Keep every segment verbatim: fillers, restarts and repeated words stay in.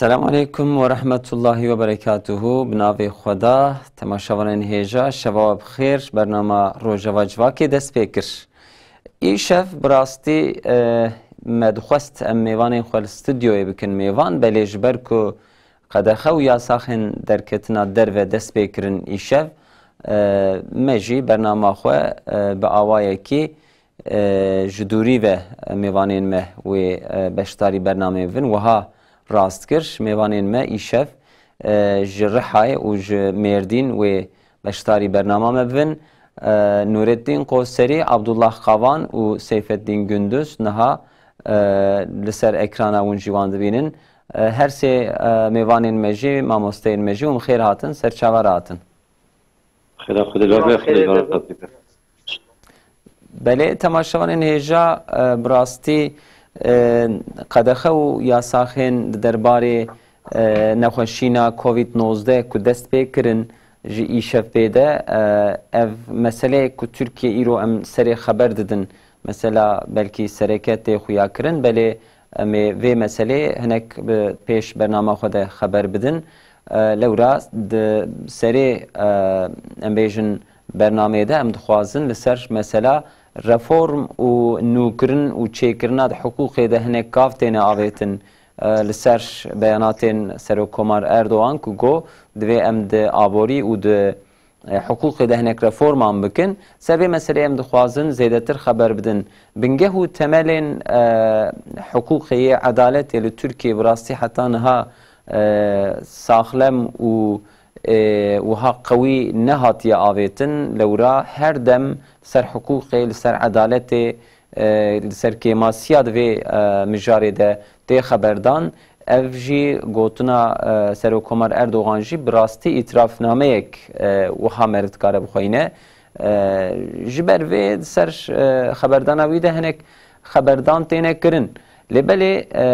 Selamun aleykum ve rahmetullahi ve berekatuhu. Bi navê Xweda, temaşevanên hêja, şeva we bi xêr. Bernama Rojeva Civakê dest pê kir. Îşev bi rastî, e, me dixwest em mêvanên xwe li stûdyoyê bikin mêvan, belê ji ber ku qedexe û yasaxên derketina derve dest pê kirin îşev, e, me jî bernama xwe, e, bi awayekî e, ji dûrî ve mêvanên me wê, e, beşdarî bernameyê bibin, wiha rast kir. Mêvanên me îşev, e, ji Rihayê û ji Mêrdîn wê beşdarî bernama me bibin. E, Nûreddîn Qoserî, Abdullah Qavan û Seyfeddîn Gündüz niha, e, li ser ekrana hûn jî wan dibînin. E, her sê, e, mêvanên me jî, mamosteyên me jî hûn bi xêr hatin, ser çava re hatin. Xêra Xwedê ber be, Xwedê ber be. Belê, temaşevanên hêja, e, bi rastî, e, qedexe û yasaxên di derbarê, e, nexweşîna Covid nozdeh ku dest pê kirin ji îşev pê de, e, ev meseleyek ku Tirkiye îro em serê xeber didin, mesela belkî sereke tê xuya kirin, belê em ê vê meseleyê hinek bi pêş bernama xwe de xeber bidin. E, lewra di serê, e, em bêjin bernameyê de em dixwazin li ser mesela reform û nûkirin û çêkirina di hiqûqê de hinek gav têne avêtin, e, li ser beyanatên Serokkomar Erdogan ku got, divê em di aborî û di, e, hiqûqê de hinek reforman bikin. Ser vê meseleyê em dixwazin zêdetir xeber bidin. Bingeh û temelên, e, hiqûqê yê edaletê li Tirkiyê bi rastî heta niha, e, saxlem û, e, wiha qewî nehatiye avêtin. Lewra her dem li ser hiqûqê, li ser edaletê, e, li ser kêmasiya di vê, e, mijarê de tê xeberdan. Ev jî gotina, e, Serokkomar Erdogan jî bi rastî îtirafnameyek, e, wiha meriv dikare bixweyne. E, ji ber vê di ser, e, xeberdana wî de hinek xeberdan têne kirin. Lê belê, e,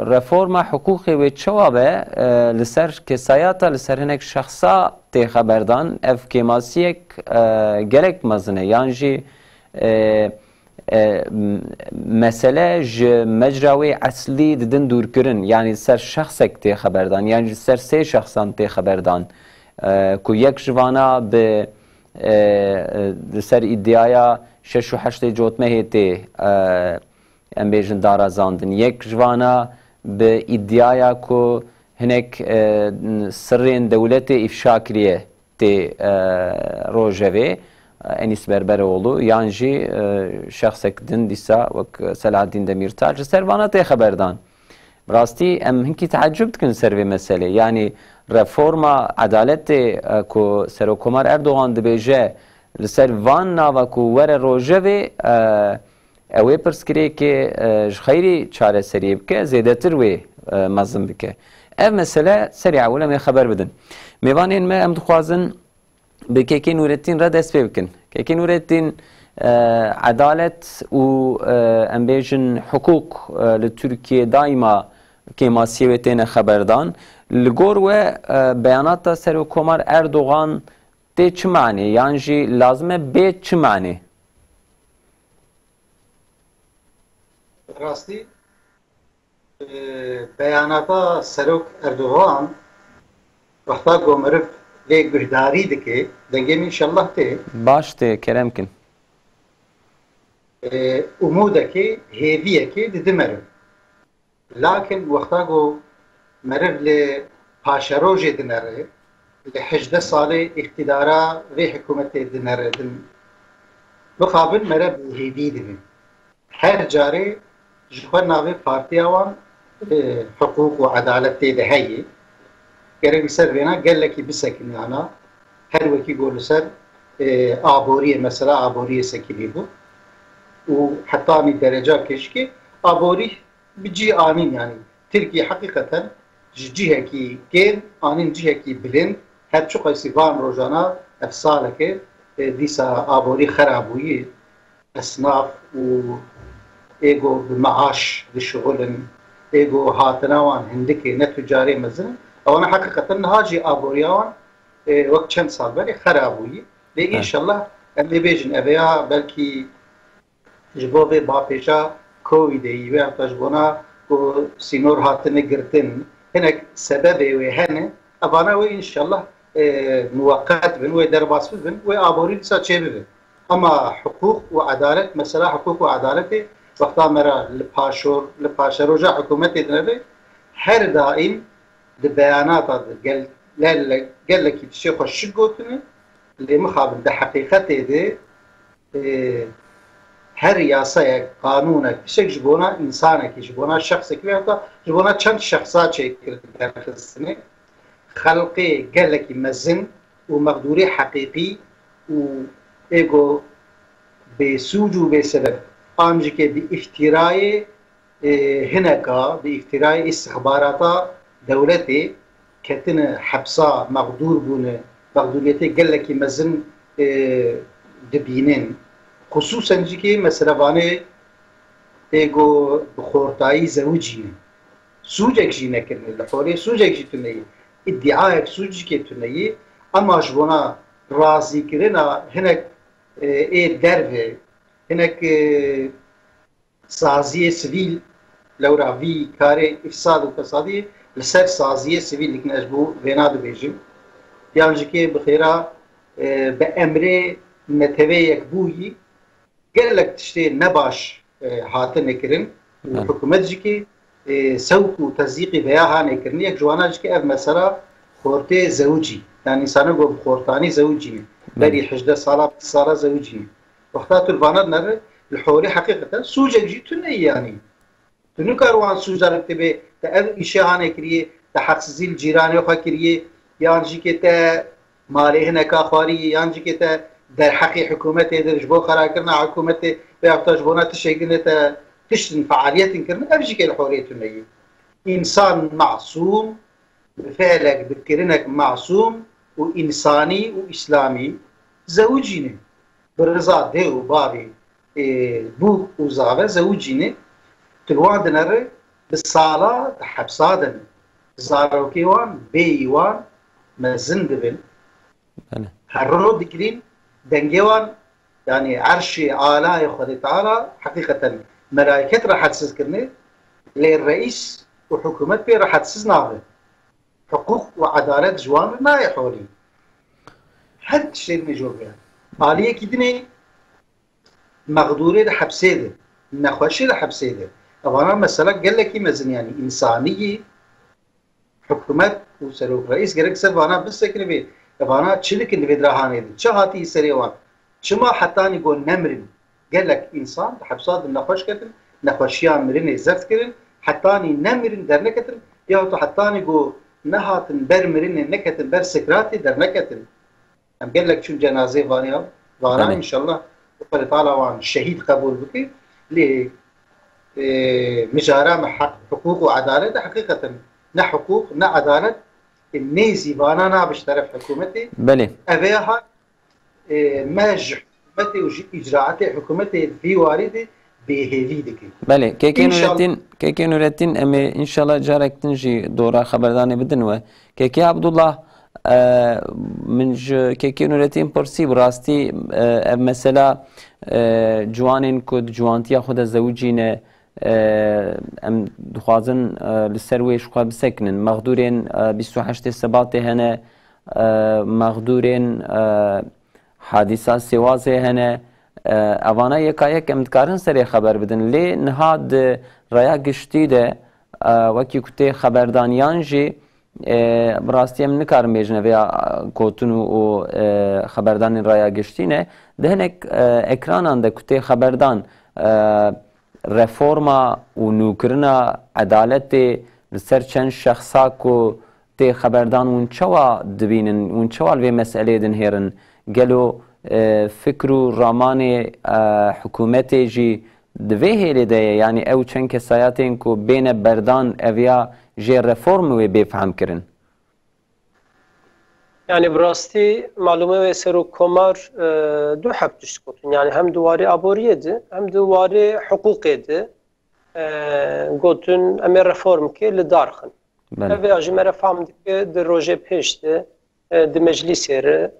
reforma hiqûqê wê çawa be, e, li ser kesayata, li ser hinek şexsa tê xeberdan, ev kêmasiyek, e, gelek mezin e. Yan jî, e, e, m-, mesele ji mecra wê eslî didin dûrkirin, yanî li ser şexsek tê xeberdan, yan jî li ser sê şexsan tê xeberdan, e, ku yek ji vana bi, e, e, li ser îdiaya şeş û heştê cotmehê tê, e, em bêjin darazandin. Yek ji vana bi îdiaya ku hinek, e, sirrên dewletê îfşa kiriye tê, e, rojevê, e, Enîs Berberoğlu, yan jî, e, şexsek din dîsa wek Selahaddin Demirtaş, li ser vana tê xeberdan. Bi rastî em hinkî teecub dikin ser vê meselê. Yanî reforma edaletê, e, ku Serokkomar Erdogan dibêje li ser van nava ku were rojevê, e, ew ê pirsgirêkê, e, ji xeyrî çareseriyê bike, zêdetir wê, e, mezin bike. Ev mesele serî ewil em ê xeber bidin. Mêvanên me em dixwazin bi Kekê Nûrettîn re dest pê bikin. Kekê Nûrettîn, e, edalet û, e, em bêjin hiqûq, e, li Tirkiyê daîma kêmasiyê wê têne xeberdan. Li gor we, e, beyanata Serokkomar Erdogan tê çi manê? Yan jî lazim e bê çi manê? Rastî, e, beyanata Serok Erdogan wexta ku meriv lê guhdarî dike, dengê min înşellah tê. Baş tê, kerem kin. E, umûdekê, hêviyekê dide meriv. Lakin wexta ku meriv li paşerojê dinere, li hejdeh salê îqtîdara vê hikûmetê dinere din, mixabin mere bêhêvî dibin. Her carê ji xwe navê partiya wan, e, hiqûq û edalet tê de heye. Gerek li ser vêna gelekî bisekiniyana, her wekî ku li ser, e, aboriyê, mesela aboriyê sekinî bû û hetanî dereca kêşikê aborî bi cî anîn, yanî Tirkiye heqîqeten ji cihekî kêm anîn cihekî bilind, her çiqasî van rojana ev saleke, e, dîsa aborî xera bûyî, esnaf û ê ku bi meaş dişixulin, ê ku hatina wan hindik e, ne tucarê mezin in, ewana heqîqeten niha jî aboriya wan, e, wek çend sal berê xera bûyî. Lê Evet. înşellah em ê bêjin, ev ya belkî ji bo vê bapêşa Covidê yî wê heta ji bona ku sînor hatine girtin, hinek sebebê wê hene, evana wê înşallah, e, muweqet bin, wê derbas bibin, wê aborî dîsa çêbibin. Ama hiqûq û edalet, mesela hiqûq û edaletê wexta me re li paşor, li paşeroja hikûmetê dineve, her daîm di beyanata de gel-, gel-, gelekî tiştê xwe şik gotine, lê mixabin di heqîqetê de, e, her yasayek, qanûnek, tiştek ji bona însanekî, ji bona şexsekî veyahut da ji bona çend şexsa çêkirin derxistine, xelqê gelekî mezin û mexdûrê heqîqî û êgo bêsûc û bêsebeb, an jî ke bi îftîrayê, e, hineka, bi îftîrayê îstixbarata dewletê ketine hepsa, mexdûr bûne, mexdûriyetê gelekî mezin, e, dibînin. Xusûsen jî ke mesele vanê êgo bi xortayî zewicîne. Sûcek jî nekirine li holê, sûcek jî tuneyî. Îdîayek sûcikê tuneyî, ema ji bona razîkirina hinek, e, ê derve, hinek, e, saziyê sivîl, lewra vî karê îfsad û fesadî li ser saziyê sivîl dikin, ez bo vêna dibêjim. Yan jî ke bi xêra, e, bi emrê Netewê Yekbûyî gelek tiştê nebaş, e, hatine kirin û Belê. hikûmet jî ke, e, sewk û tezîqî veya hane kirin. Yek ji wana jî ke ev mesela xortê zewicî. Yani însana go bi xortanî zewicî ne. Belê. Berî hejdeh sala, bîst sala zewicî ne. Wexta tu li vana dinere, li holê heqîqeten sûcek jî tune ye yani. Tu nikar wan sûcdarek tibê, te ev îşê hane kiriye, te heqsizî li cîranê xwe kiriye, yan jî ke te malê hineka xwarî, yan jî ke te derheqê hikûmetê dir, ji bo xerakirina hikûmetê, veyahut da ji bona tiştek din te tiştin fealiyetin kirin, ev jî ke li holê tune ye. Însan masûm, bi fiilek, bi kirinek masûm û însanî û îslamî zewicîne. Bi riza dê û bavê, e, bûk û zave zewicîne. Tu li wan dinere, bi sala di hepsa de ne. Zarokê wan, bêyî wan mezin dibin. Belê. Her ro digirîn, dengê wan, yani erşê alayê Xwedê Teala heqîqeten melayket rehetsiz kirine, lê reîs û hikûmet pê rehetsiz nabe. Hiqûq û edalet ji wan re nayê holî. Her tiştê din jor be. Aliyekî dinê mexdûrê di hepsê de, nexweşê di hepsê de. Evana mesela gelekî mezin, yani însaniyî, hikûmet û serok reîs gerek ser vana bisekine bê. Evana çi dikin di vê dirahanê de? Çi hatî serê wan? Çima hetanî go nemirin? Gelek însan di hepsa de nexweş ketin, nexweşiya mirinê zeft kirin, hetanî nemirin derneketin, yahut hetanî go nehatin ber mirinê, neketin ber sekratê derneketin. Em gelek çûn cenazê vaniya, vana Belê. înşallah Xwedê Teala wan şehîd qebûl bike. Lê, e, mijara me heq, hiqûq û edalet e, heqîqeten ne hiqûq, ne edalet, e, nêzî vana nabe ji teref hikûmetê. Belê. Ev ê ha, e, me ji hikûmetê û ji îcraatê hikûmetê vî warî de bêhêvî dike. Belê, Kekê Înşallah. Nurettin, Kekê Nurettin, em ê înşallah carek din jî dora xeberdanê bidin we. Kekê Abdullah, e, min ji Kekê Nurettin pirsî, bi rastî, e, ev mesela, e, ciwanên ku di ciwantiya xwe de zewicîne, e, em dixwazin, e, li ser wê ji xwe bisekinin. Mexdûrên, e, bîst û heştê Sebatê hene, e, mexdûrên, e, hadîsa Sêwazê hene. E, evana yeka yek em dikarin serê xeber bidin. Lê niha di raya giştî de, e, wekî ku tê xeberdaniyan jî, e, bi rastî em nikarin bêjin vêya, e, gotin û, û, e, xeberdanên raya giştî ne. Di hinek, e, ekranan de ku tê xeberdan, e, reforma û nûkirina edaletê li ser çend şexsa ku tê xeberdan, hûn çawa dibînin, hûn çawa li vê meseleyê dinhêrin? Gelo, e, fikr û ramanê, e, hikûmetê jî di vê hêlê de ye? Yanî ew çend kesayatên ku bêne berdan, ev ya jê reform wê bê fehm kirin? Yani bi rastî malûme wê Serokkomar, e, du heb tişt gotin. Yani hem di warê aboriyê de hem di warê hiqûqê de, e, gotin em ê reform kê li dar xin. Belê. Ev ya jî me re fam dike di rojê pêş de, e, di meclîsê re,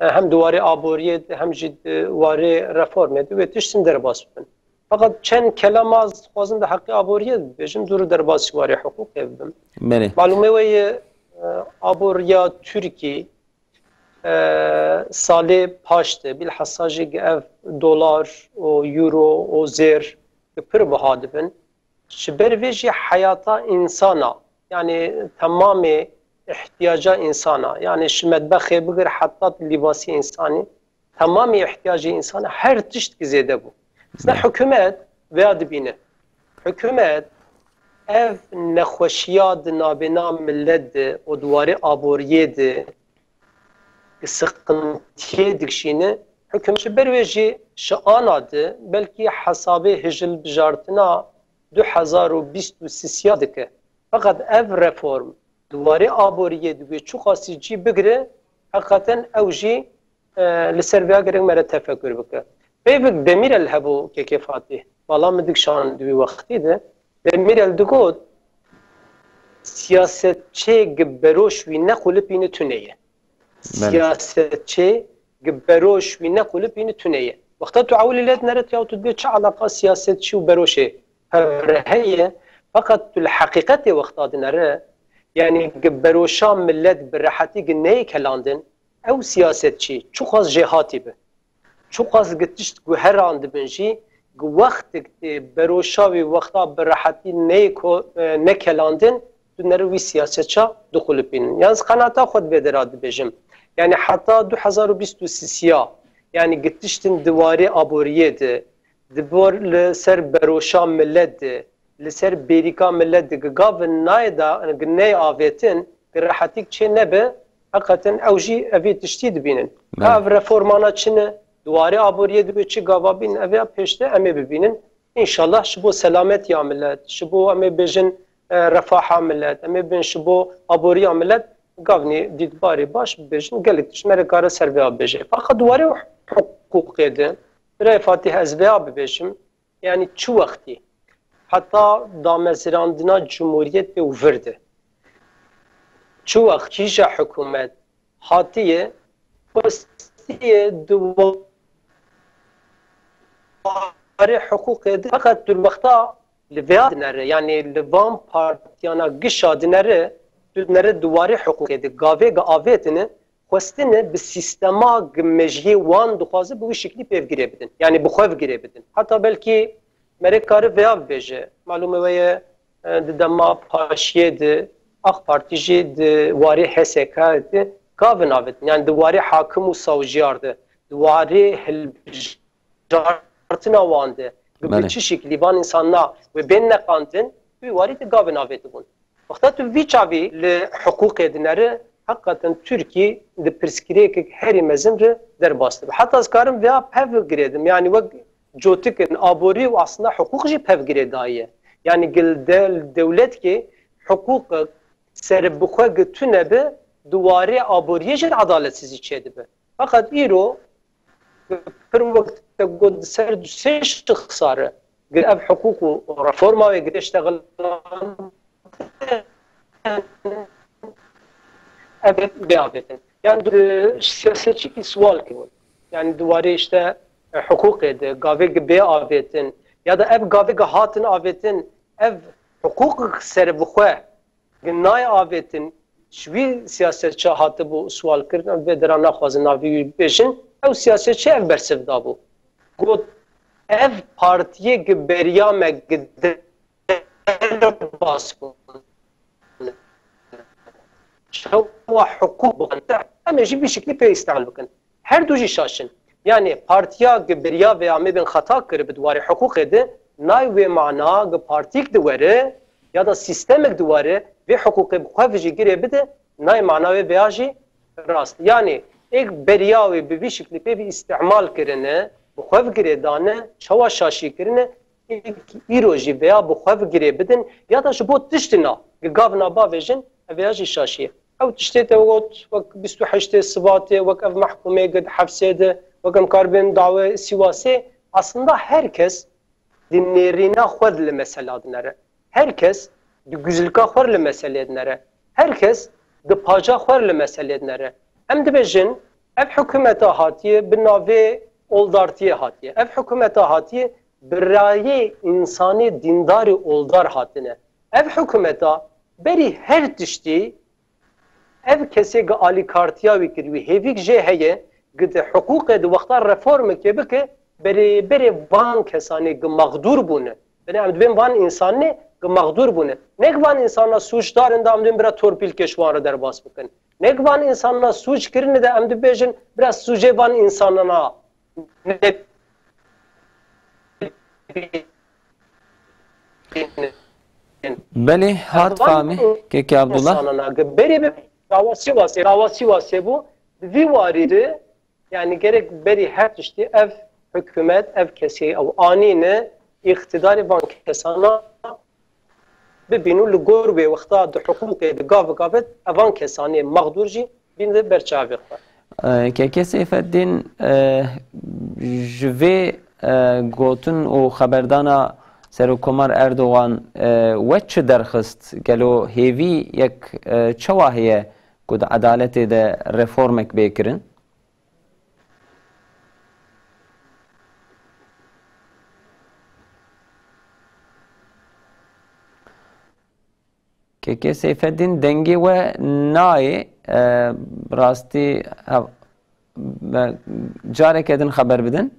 e, hem di warê aboriyê de hem jî di warê reformê de wê tiştin derbas bibin. Feqet çend kelam az dixwazim di heqê aboriyê bibêjim, dûr û derbasî warê hiqûqê bibim. Belê. Malûmê we ye, e, aboriya Tirkî, e, salê paş de, bilhassa jî ev dolar û euro û zêr pir biha dibin. Ji ber vê jî heyata însana, yanî temamê ihtiyaca însana, yanî ji metbexê bigir heta lîbasî însanî, temamê ihtiyacê însana her tişt ki zêde bû. Sne hikûmet veya dibîne. Hikûmet ev nexweşiya di nabêna millet de û di warê aboriyê de ki sıkıntiyê dikişîne, hikûmet ji ber wê jî şi ana di belkî hesabê hijilbijartina du hezar û bîst û sisiya dike. Feqet ev reform di warê aboriyê di wê çiqasî cî bigire, heqeten ew jî, e, li ser vêya gerek me re tefekur bike. Peyvek Demîrel hebû K K Fatih. Bala min dikşan di wî wextî de. Demîrel digot, siyasetçê gi beroş wî ne qulipîni tune ye. Belê. Siyasetçê gi beroş wî ne qulipîni tune ye. Wexta tu ewilî lê dinere ya tu dibê çi eleqa siyasetçî û beroşê hevre heye, feqet tu li heqîqetê wexta dinere, yanî gi beroşa millet bi rehetî gi neyê kelandin, ew siyasetçî çiqas jêhatî bi, çiqas gi tişt guherandibin jî, gi wextik tê beroşa wî wexta bi rehetî neyê ko-, e, nekelandin, tu nere wî siyasetça dixulipînin. Yan ez qenata xwe di vê dera dibêjim. Yanî heta du hezar û bîst û sisiya, yanî gi tiştin di warê aboriyê de, di bor li ser beroşa millet de, li ser bêrîka millet de, gi gavin nayê da, gi neyê avêtin, gi rehetîk çê nebe, heqeten ew jî evê tiştî dibînin. Belê. Ka ev reformana çi ne, di warê aboriyê de wê çi gava bînin, ev ya pêşte em ê bibînin. Înşallah ji bo selametiya millet, ji bo em ê bêjin, e, refaha millet, em ê bin ji bo aboriya millet, gavnî dîtbarê baş bibêjin, gelek tişt me re kare ser vêya bibêje. Faqa di warê hiqûqê de, birayê Fatih ez vêya bibêjim, yanî çi wextî heta damezirandina cumhuriyetê û vir de, çi wext kîja hikûmet hatiye, xwestiye di warê hiqûqê de, feqet tu li wexta li vêya dinere, yanî li van partiyana gişa dinere, tu dinere di warê hiqûqê de, gavê gi avêtine, xwestine bi sîstema gi mejiyê wan dixwaze bi wî şiklî pêvgirê bidin. Yanî bi xwe vigirê bidin. Heta belkî merê kare vêya bibêje. Malûmê we ye, e, di dema paşiyê de AK Partî jî di warê H S K de gavin avêtin. Yanî di warê hakim û sawjiyar de, di warê hilbijartina wan de, bi, bi Belê. çi şiklî van însana wê bên neqandin, wî warî de gavin avêtibûn. Wexta tu vî çavî li hiqûqê dinere, heqeten Tirkî di pirsgirêkek herî mezin re derbas dibe. Heta ez karim vêya pev girêdim. Yanî wek cotikin, aborî û aslında hiqûq jî pev girêdayî ye. Yanî gil de-, dewletkê hiqûqek seribixwe gi tune bi, di warê aboriyê jî adaletsizî çêdibe. Feqet îro pir wek te got, di ser du sê şixsa re gi ev hiqûq û reforma wê girê ştexilan ev bê avêtin. Yanî di siyasetçîkî siwal kirin. Yanî di warê işte, e, hiqûqê de gavê gi bê avêtin ya da ev gavê gi hatin avêtin, ev hiqûq seribixwe gi nayê avêtin, ji wî siyasetçi hatibû siwal kirin, em vê dera naxwazin navê wî bêjin, ew siyasetçi ev bersiv dabû. Got, ev partiyê gi beriya me gi derbas bûn. Çawa hiqûq bixwin, em ê jî vî şiklî pê îstihal bikin. Her du jî şaş in. Yanî partiya gi beriya vê ya me bên xeta kiribe di warê hiqûqê de, nayê wê mana gi partîk di were ya da sîstemek di were vê hiqûqê bi xwe ve jî girê bide, nayê mana wê vêya jî rast. Yanî êk beriya wê bi vî şiklî pê vî îstîmal kirine, bi xwe ve girê dane, çawa şaşî kirine, êk îro jî vêya bi xwe ve girê bidin ya da ji bo tiştina gi gavina bavêjin, ev vêya jî şaşî ye. Ew tiştê te got, wek bîst û heştê Sibatê, wek ev mehkûmê gi di hefsê de, wek em karibên dawê Sîwasê, aslında her kes di nêrîna xwe de li mesela dinere. Her kes di guzilka xwe re li meselê dinere. Her kes di paca xwe re li meselê dinere. Em dibêjin, ev hikûmeta hatiye bi navê oldartiyê hatiye. Ev hikûmeta hatiye birayê însanê dîndarê oldar hatine. Ev hikûmeta berî her tiştî ev kesê gi alîkartiya wî kir, wî hêvîk jê heye, gi di hiqûqê di wexta reformekê bike, berê berê van kesanê gi mexdûr bûne. Bine em dibên van însanê gi mexdûr bûne. Nek van însana sûcdar in de em dibên bira torpîlkê ji wan re derbas bikin. Nek van însana sûc kirine de em dibêjin bira sûcê van însanana ne Belê, hat famî, kekê Abdullah. Berê bi dawa Sîwasê, dawa Sîwasê bû. Di vî warî de, yani gerek berî her tiştî ev hikûmet, ev kesê ew anîne îqtidarê van kesana bibîn û li gor wê wexta di hiqûqê, di gav gavet evan kesanê mexdûr jî bîne ber çavê xwe. Kekê Seyfeddîn, ji vê gotin û xeberdana Serokkomar Erdogan we çi derxist? Gelo hêvî yek çawa heye ku di edaletê de reformek bê kirin? Kekê Seyfeddîn, dengê we nayê, e, bi rastî, hev-, me, careke din xeber bidin.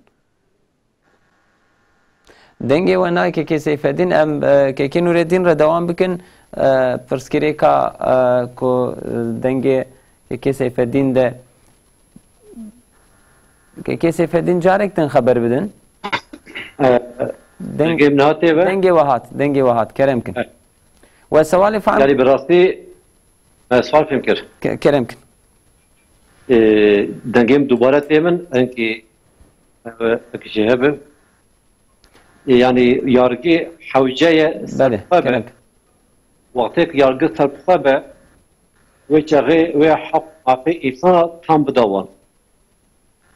Dengê we nayê Kekê Seyfeddîn, em, e, Kekê Nûreddîn re dewam bikin, e, pirsgirêka, e, ku, e, dengê Kekê Seyfeddîn de. Kekê Seyfeddîn, carek din xeber bidin. E, deng-, dengê min hatê ve? Dengê we hat, dengê we hat, kerem kin. Evet. We sewalê fehm. Yani bi rastî, e, sewal fêm kir. Ke-, kerem kin. E, dengê min dubare tê min, enkî, e, ek jê hebe. E, yani yargî hewce ye. Belê, serxwe be. Kerem kin. Wextê ku yargî serxwe be, wê çaxê wê heq mafê însana tam bida wan.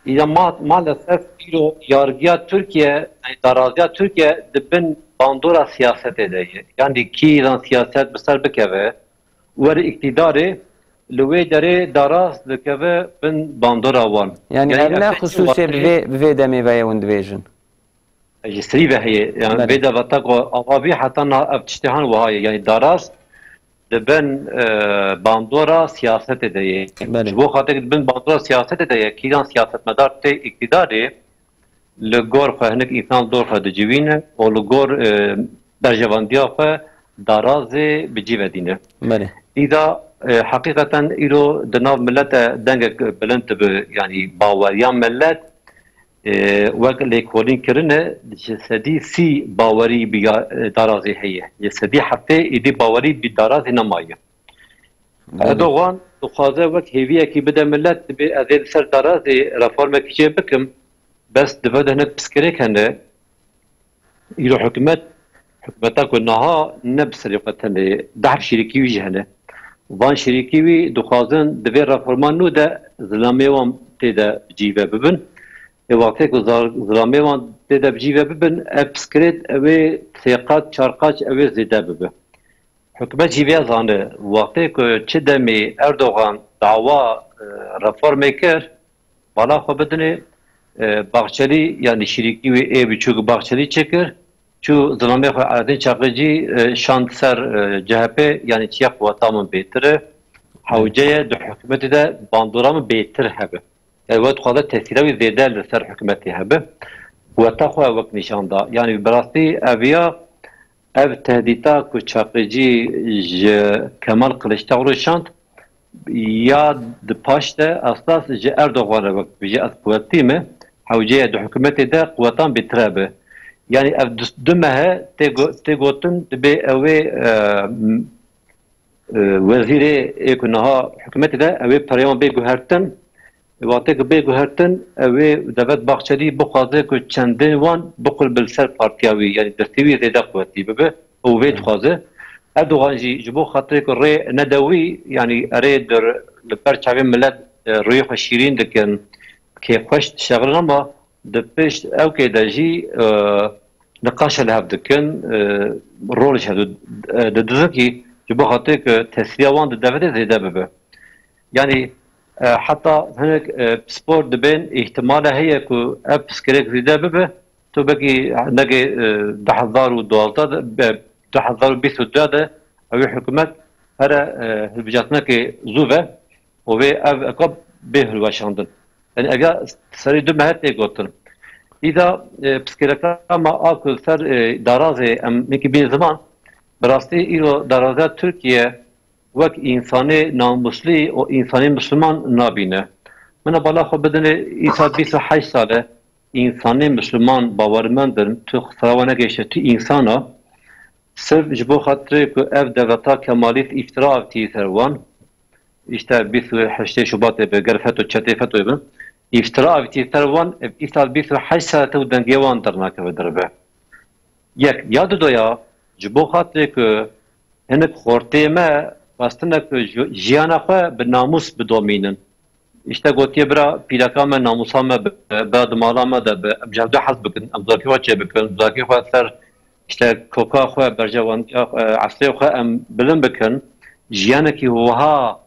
Ya ma-, maalesef îro yargiya Tirkiye, yani daraziya Tirkiye di bin bandora siyasetê de ye. Yani kîjan siyaset bi ser bikeve, were îktîdarê, li wê derê daraz dikeve bin bandora wan. Yani ev ne xisûsê bi vê, bi vê demê ve ye hûn dibêjin? Ji serî ve heye. Yani vê de veta ku ava vî heta na ev tiştê han wiha ye. Yani daraz di bin, e, bandora siyasetê de ye. Belê. Ji bo xatir di bin bandora siyasetê de ye, kîjan siyasetmedar tê îktîdarê, li gor xwe hinek însan dor xwe dicivîne û li gor, e, berjevandiya xwe darazê bi cî ve dîne. Belê. Îda, e, heqîqeten îro di nav milete dengek bilind dibe, yani baweriya milet, e, wek lêkolîn kirine, ji sedî sî bawerî bi ya-, e, darazê heye. Ji sedî heftê êdî bawerî bi darazê nemaye. Belê. Erdogan dixwaze wek hêviyekî bide milet, dibê ez ê li ser darazê reformekî çê bikim, bes di vir de hinek piskirêk hene. Îro hikûmet, hikûmeta ku niha ne bi serê xwe tenê, deh şirîkî wî jî hene. Van şirîkî wî dixwazin di vê reforma nû de zilamê wan tê de bi cî ve bibin. Ê wextê ku zar-, zilamê wan tê de bi cî ve bibin, ev piskirêt ew ê sê qat, çar qat ew ê zêde bibe. Hikûmet jî vê zane, wextê ku çi demê Erdogan dawa, e, reformê kir, bala xwe bidinê, e, Baxçelî, yani şirîkî wê ê biçûk Baxçelî çêkir, çû zilamê xwe Eredîn Çaqicî, e, şand ser, e, C H P, yani çiya quweta min bêtir e, hewce ye di hikûmetê de bandora min bêtir hebe. Yani we dixwaze tesîra wî zêde li ser hikûmetê hebe. Quweta xwe wek nîşan da. Yani bi rastî ev ya Ev tehdîta ku Çaqicî ji Kemal Kiliçdaroglu şand, ya di paş de esas ji Erdogan re wek dibêje ez quwetî me, hewce ye di hikûmetê de quwetan bêtir hebe. Yanî ev du, du meh e tê go-, tê gotin dibê ew ê, e, m-, e, wezîrê ê ku niha hikûmetê de ew ê perê wan bê guhertin, Wextê ku bê guhertin, ew ê Devlet Bahçelî bixwaze ku çendên wan biqulbe li ser partiya wî, yanî destê wî zêde quwetî bibe û vê dixwaze. Erdogan jî ji bo xatirê ku rê nede wî, yanî erê dur li ber çavê milet, e, rûyê xwe şîrîn dikin, kêfxweş dişexilin ama di pişt ewkê de jî, e, niqaşa li hev dikin, e, rol ji hev di-, e, didizin kî ji bo xatirê ku tesîriya wan di devletê zêde bibe. Yanî, e, heta hinek, e, pispor dibên, îhtimale heye ku ev piskirêk zêde bibe. Tu belkî negê, e, du hezar û duwazdeh de, be, du hezar û bîst û du de ew ê hikûmet here, e, hilbijartinekê zû ve û wê ev eka bê hilweşandin. Yani ev ya serî du meh tê gotin. Îda, e, psikêreka me a ku li ser, e, darazê em hinekî bîne ziman, bi rastî îro daraziya Tirkiye wek însanê namuslî û însanê misliman nabîne. Min a bala xwe bidinê îsal bîst û heşt sal e, însanê misliman bawermend in, tu xisara we negehişte, tu însan a. Sirf ji bo xatirê ku ev dewleta kemalîst îftira avitî ser wan, îşte bîst û heştê Şubatê bi ger feto, çetê fetoyê bin, îftira avitî ser wan, ev îsal bîst û heşt sal e û dengê wan dernakeve derve. Yek. Ya didoya, ji bo xatirê ku hinek xortê me xwestine ku ji-, jiyana xwe bi namûs bidomînin. Îşte gotiye bira pîreka me namûsa me bi, bira di mala me de bi, em ji hevdu hez bikin, em zokê xwe çêbikin, zokê xwe ser îşte koka xwe, berjewendiya xwe, esrê xwe em bilind bikin. Jiyanekî wiha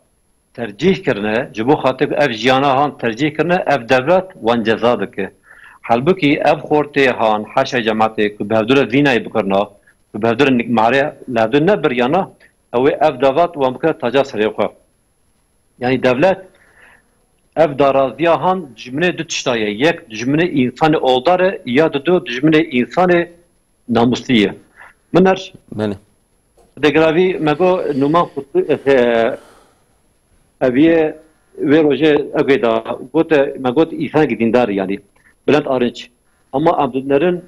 tercîh kirine, ji bo xatir ku ev jiyana han tercîh kirine, ev dewlet wan ceza dike. Halbûkî ev xortê han, haşa cematê ku bi hevdû re zînayê bikirina, ku bi hevdû re nik-, marê li hevdû nebiriyana, ew ê ev dewlet wan bikire taca serê xwe. Yani dewlet ev daraziya han dijminê du tişta ye. Yek dijminê însanê oldar e, ya didu dijminê însanê namuslî ye. Min er Belê. Degravî me got Numan Kutlu, e, eviye wê roje ew da gote, me got însanekî dîndar yani. Bülent Arınç. Ama em dinerin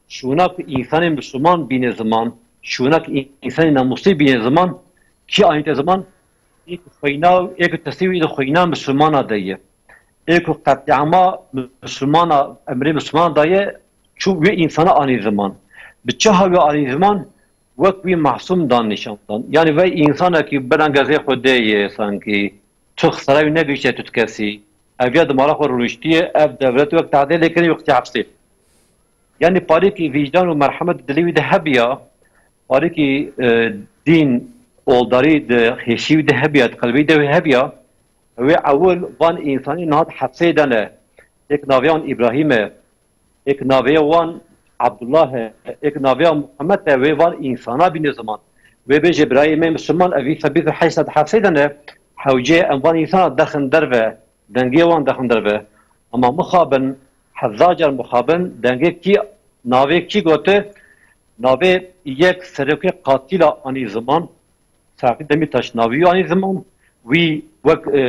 şûna ku însanê Müslüman bîne ziman, şûna ku însanê namuslî bîne ziman, kî anîte ziman, ê ku xweyna, ê ku tesî wî di xweyna Müslümana de ye. Ê ku qetlîama Müslümana, emrê Müslümana daye, çû wê însana anî ziman. Bi çi hawî anî ziman? Wek wî mahsûm dan nîşan dan. Yani vey însanekî bi rengezê Xwedê ye sankî. Tu xisara wî negihiştiye tu kesî. Ev ya di mala xwe rûniştiye, ev dewlet wek tadê lê kirin wextî hepsê. Yani parîkî vîcdan û merhemet dilê wî de hebiya, parîkî, e, dîn, oldarî di hêşî wî de hebiya, di qelbê de wî hebiya, wê ewil van însanî niha di hepsê de ne. Êk navê wan Îbrahîm e, êk navê wan Abdullah e, êk navê wan Muhammed e, wê van însana bîne ziman. Wê bêje birayê me Müslüman, ev îsa bîst û heşt sed hepsê de ne, hewce em van însana dexin derve, dengê wan dexin derve. Ama mixabin, hezar car mixabin, dengê kî, navê kî gote, navê yek serokê qatîla anî ziman, Selahattin Demirtaş navî wî anî ziman, wî wek, e,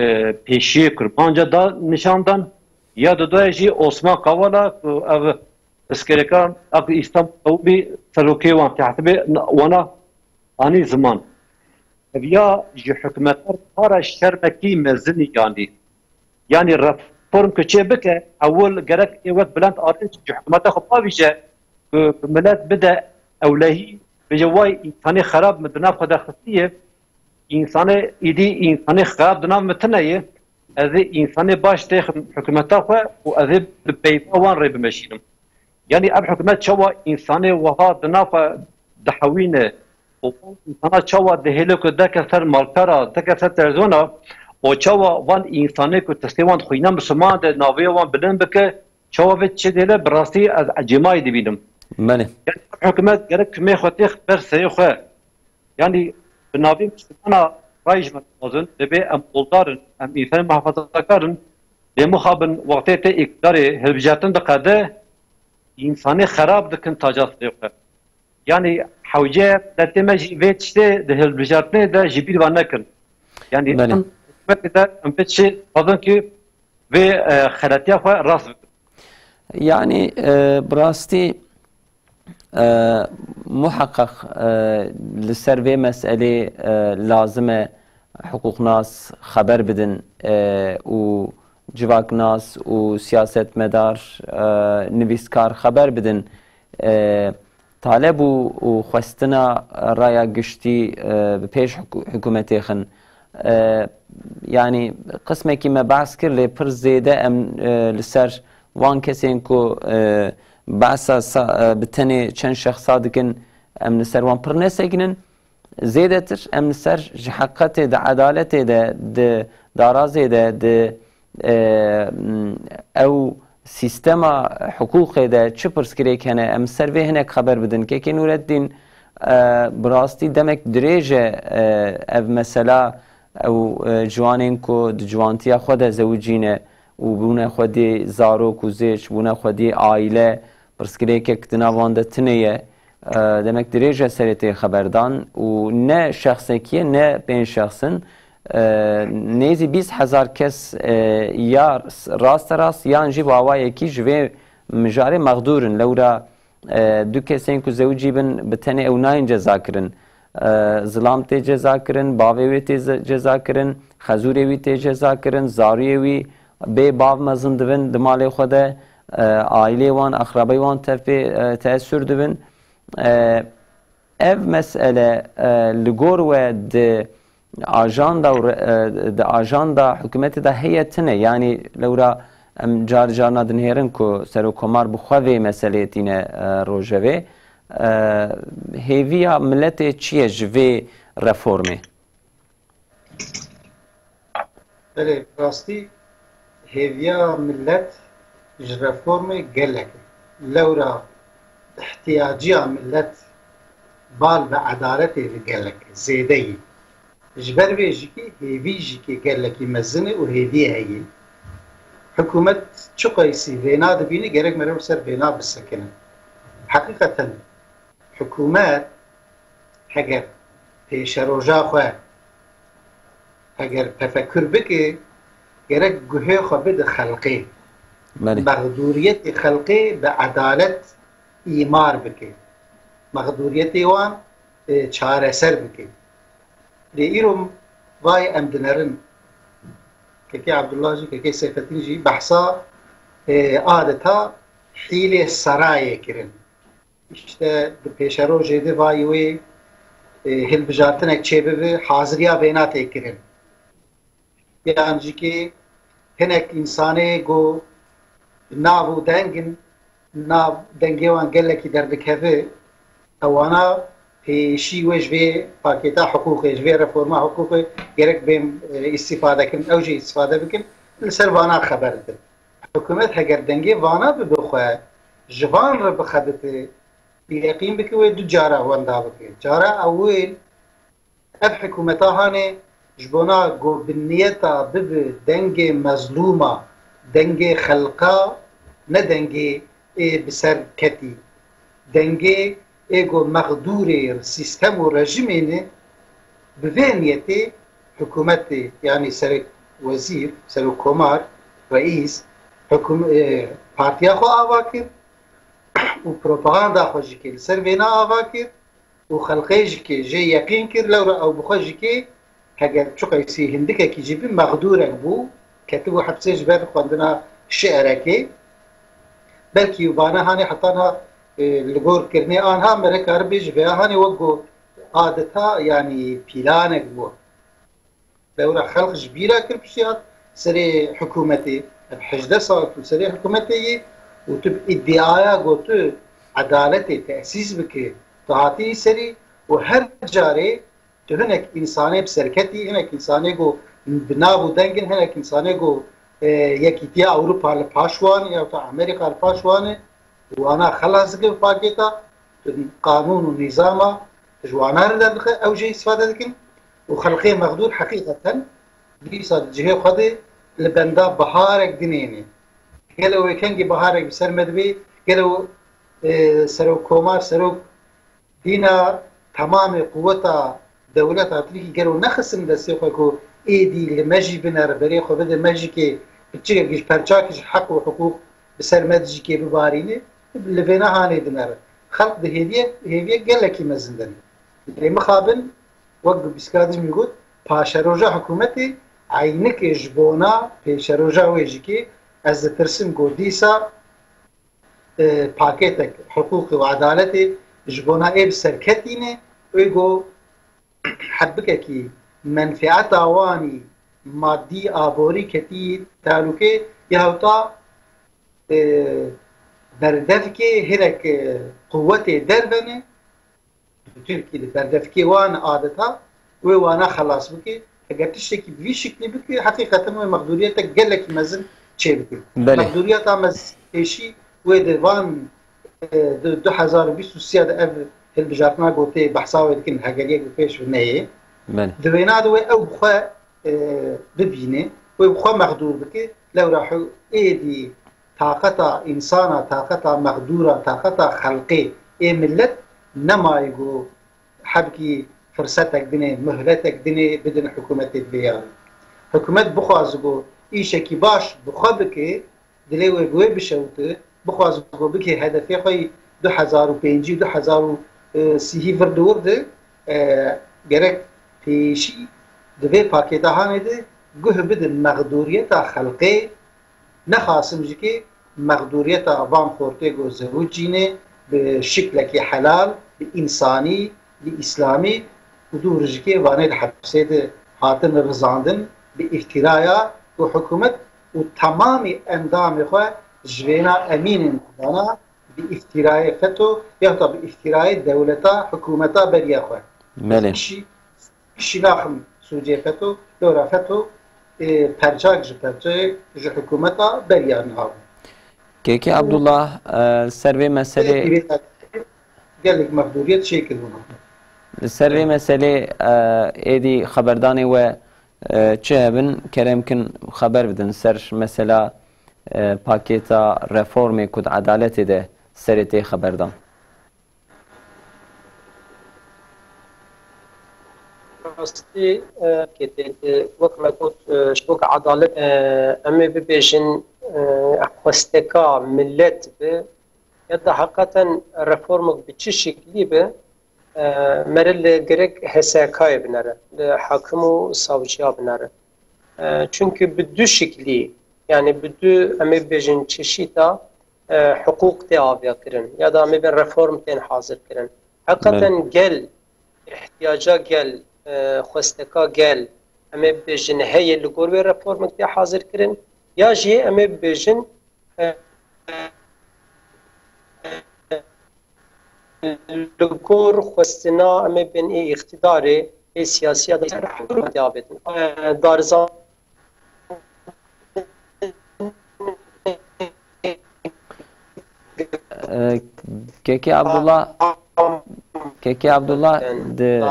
pêşiyê kurmanca da nîşan dan, ya didoya jî Osman Kavala ku ev piskêreka, ev Îstanbul bî serokê wan, têhsibê wana anî ziman. Ev ya ji hikûmetar para şermekî mezin yanî. Yanî reform ku çê bike, ewil gerek ê wek Bülent Arınç ji hikûmeta xwe bavîje ku bi milet bide ewlehî, bêje way însanê xerab min di nav xwe de xistiye, însanê îdî însanê xerab di nav min tune ye, ez ê însanê baş têxim hikûmeta xwe û ez ê bi peyva wan rê bimeşînim. Yanî ev hikûmet çawa însanê wiha di nav xwe dihewîne û van însana çawa dihêle ku deke ser malpera, deke ser televîzyona û çawa van însanê ku testê wan xwîna Misliman de navê wan bilind bike, çawa vê çê dihêle, bi rastî ez ecêmayî dibînim. Belê. Yanî ev hikûmet gerek kumê xwe têx ber serê xwe. Yanî bi navê Mislimana rayî ji me dixwazin, dibê em oldar in, em însanê muhafazakar in, lê mixabin wextê tê îktidarê hilbijartin diqede, însanê xerab dikin taca sirê xwe. Yanî hewce miletê me jî vê tiştê di hilbijartinê de ji bîr ve nekin. Yanî Belê. Em hikûmetê de em vê tiştê dixwazin ki vê, e, xeletiya xwe rast bikin. Yanî, e, bi rastî, e, muheqeq, e, li ser vê meselê, e, lazim e hiqûqnas xeber bidin, e, û civaknas û siyasetmedar, e, nivîskar xeber bidin. E, taleb û, û xwestina raya giştî, e, bi pêş hiku-, hikûmetê xin. E, yanî qismekî me behs kir, lê pir zêde em, e, li ser wan kesên ku, e, behsa sa-, e, bi tenê çend şexsa dikin, em li ser wan pir nesekinin. Zêdetir em li ser ji heqetê de, edaletê de, di darazê de, di, e, ew sîstema hiqûqê de çi pirsgirêk hene, em ser vê hinek xeber bidin. Kekê Nûreddîn, e, bi rastî demek dirêj e, e, ev mesela ew, e, ciwanên ku di ciwantiya xwe de zewicîne û bûne xwedî zarok û zêç, bûne xwedî aîle, pirsgirêkek di nav wan de tune ye. E, demek dirêj e serê tê xeberdan û ne şexsekî ye, ne pênc şexs in. E, nêzî bîst hezar kes, e, ya rasterast yan jî bi awayekî ji vê mijarê mexdûr in. Lewra, e, du kesên ku zewicî bin, bi tenê ew nayên cezakirin. E, zilam tê cezakirin, bavê wê tê ze-, cezakirin, xezûrê wî tê cezakirin, zarûyê wî bê bav mezin dibin di malê xwe de, e, aîlê wan, axrabey wan tev pê, e, teessûr dibin. E, ev mesele, e, li gor we di ajanda û re-, e, di ajanda hikûmetê de heye tune? Yanî lewra em car carna dinihêrin ku Serokkomar bi xwe vê meseleyê tîne, e, rojevê. E, hêviya miletê çi ye ji vê reformê? Belê, rastî hêviya milet ji reformê gelek e. Lewra ihtiyaciya milet bal bi edaletê ve gelek e, zêde ye. Ji ber vê jîkê hêvî jîkê gelekî mezin e û hêviyê heye. Hikûmet çiqaysî vêna dibîne, gerek meriv li ser vêna bisekine. Heqîqeten hikûmet heger pêşeroja xwe, heger tefekur bike, gerek guhê xwe bide xelqê. Belê. Mexdûriyetê xelqê bi edalet îmar bike. Mexdûriyetê wan, e, çareser bike. Lê îro vayê em dinerin. Kekê Abdullah jî, Kekê Seyfettin jî behsa, e, adeta hîlê serayê kirin. Îşte di pêşerojê de vayî wê, e, hilbijartinek çêbibe, haziriya vêna tê kirin. Yan jî kê hinek însanê ku nav û deng in, nav dengê wan gelekî derdikeve, ewana pêşî wê ji vê pakêta hiqûqê, ji vê reforma hiqûqê gerek bên, e, îstîfade kirin, ew jî îstîfade bikin, li ser vana xeber didin. Hikûmet heger dengê vana bibe xwe, ji van re bixebite, bi yeqîn bike wê du cara wenda bike. Cara ewil, ev hikûmeta hanê ji bona ku bi niyeta bibe dengê mezlûma, dengê xelqa, ne dengê ê bi ser ketî. Dengê ê ku mexdûrê sîstem û rejimê ne, bi vê niyetê hikûmetê, yanî serek wezîr, serokkomar, reîs, hikûm-, e, partiya xwe ava kir û propaganda xwe jî kê li ser vêna ava kir û xelqê jî kê jê yeqîn kir, lewra ew bi xwe jî kê heger çiqeysî hindikekî jî bî, mexdûrek bû, ketibû hepsê ji ber xwendina şi'rekê. Belkî vana hanê heta niha, e, li gor kirinê anha me re karibê ji vêya hanê wek ku adeta, yanî pîlanek bû. Lewra xelq ji bîra kir piştî hat serê hikûmetê. Ev hejdeh sal tu serê hikûmetê yî û tu bi îdiaya ku tu edaletê tesîs bikî, tu hatî serî û her carê tu hinek însanê bi serketî, hinek însanê ku bi nav û deng in, hinek însanê ku, e, Yekîtiya Ewropa li paş wan e, ya ta Amerîka li paş wan e, wana xelas dike bi pakêta, qanûn û nîzama ji wana re derdixe, ew jê îstîfade dikin û xelqê mexdûr heqîqeten dîsa di cihê xwe de li benda biharek dinêne. Gelo wê kengê biharek bi ser me dibê, gelo, e, serokkomar, serok dîna temamê quweta dewleta Tirkî gelo nexistin destê xwe ku êdî li me jî binere, berê xwe bide me jî kê piçikek ji perçak ji heq û hiqûq bi ser me dijî kê bibarîne, li vêna hanê dinere. Xelk di hêviye, hêviye gelekî mezin de ne. Lê mixabin, wek bi bîstka dijmî got, paşeroja hikûmetê eynike ji bona pêşeroja wê jî kê ez ditirsim ku dîsa, e, pakêtek hiqûqê û edaletê ji bona ê bi serketî ne, wê ku hebikekî menfeeta wanî madî, aborî ketî talûkê, ya hewta, e, berdevkê hinek, e, quwetê derve ne, bi Tirkî de berdevkê wan adeta wê wana xelas bike. Eger tiştekî bi vî şiklî bike, heqîqeten wê mexdûriyetek gelekî mezin çêbike. Belê. Mexdûriyeta me pêşî wê di van, e, du, du hezar û bîst û sê de ev hilbijartina ku tê behsa wê dikin, hegeriyek bi pêş ve neyê. Belê. Di wêna de wê ew bi xwe, e, bibîne, wê bi xwe mexdûr bike, lewra hu-, êdî taqeta însana, taqeta mexdûra, taqeta xelqê ê millet nemaye ku hebkî firsetek dinê, muhletek dinê bidin hikûmetê divê yarê. Hikûmet bixwaze ku îşekî baş bi xwe bike, dilê wê bi wê bişewite, bixwaze ku bike hedefê xwe yî du hezar û pêncî, du hezar û sî vir di wir de, e, gerek pêşî di vê pakêta hanê de guh bidin mexdûriyeta xelqê, nexasim jî kê mexdûriyeta van xortê ku zewicînê bi şiklekî helal, bi însanî, bi îslamî û dû rijikê vanê di hepsê de hatin rizandin bi îftîraya ku hikûmet û temamî endamê xwe ji vêna emînên dana bi îftîrayê feto ya da bi îftîrayê dewleta, hikûmeta beriya xwe. Belê. Kişî, kişî naxim sûcê feto, lora feto, ê, perçak ji perçeyê ji hikûmeta beriya niha bû. Kekê Abdullah, e, ser vê meselê Gelek mexdûriyet çêkir bûna. Li ser vê meselê, e, êdî xeberdanê we, e, çi hebin, kerem kin xeber bidin ser mesela, e, pakêta reformê ku di edaletê de serê tê xeberdan. Rastî, e, kê tê, tê, wek me got, e, ji bo ku edalet, e, em ê bibêjin, e, xwesteka millet bi, ya da heqeten reformek bi çi şiklî bi, e, mere li gerek H S K'yê binere, li hakim û savciya binere. E, çunku bi du şiklî, yani bi du, em ê bibêjin çeşîta, e, hiqûq tê aviya kirin, ya da em ê bê reform tên hazir kirin. Heqeten Belê. gel, ihtiyaca gel, e, xwesteka gel, em ê bibêjin heye li gor wê reformek tê hazir kirin, ya jî em ê bibêjin, e, li gor xwestina em ê bên ê îqtîdarê, ê siyasî ya da ser hikûmetê avêtin. E, darizan E, Kekê Abdullah, Kekê Abdullah di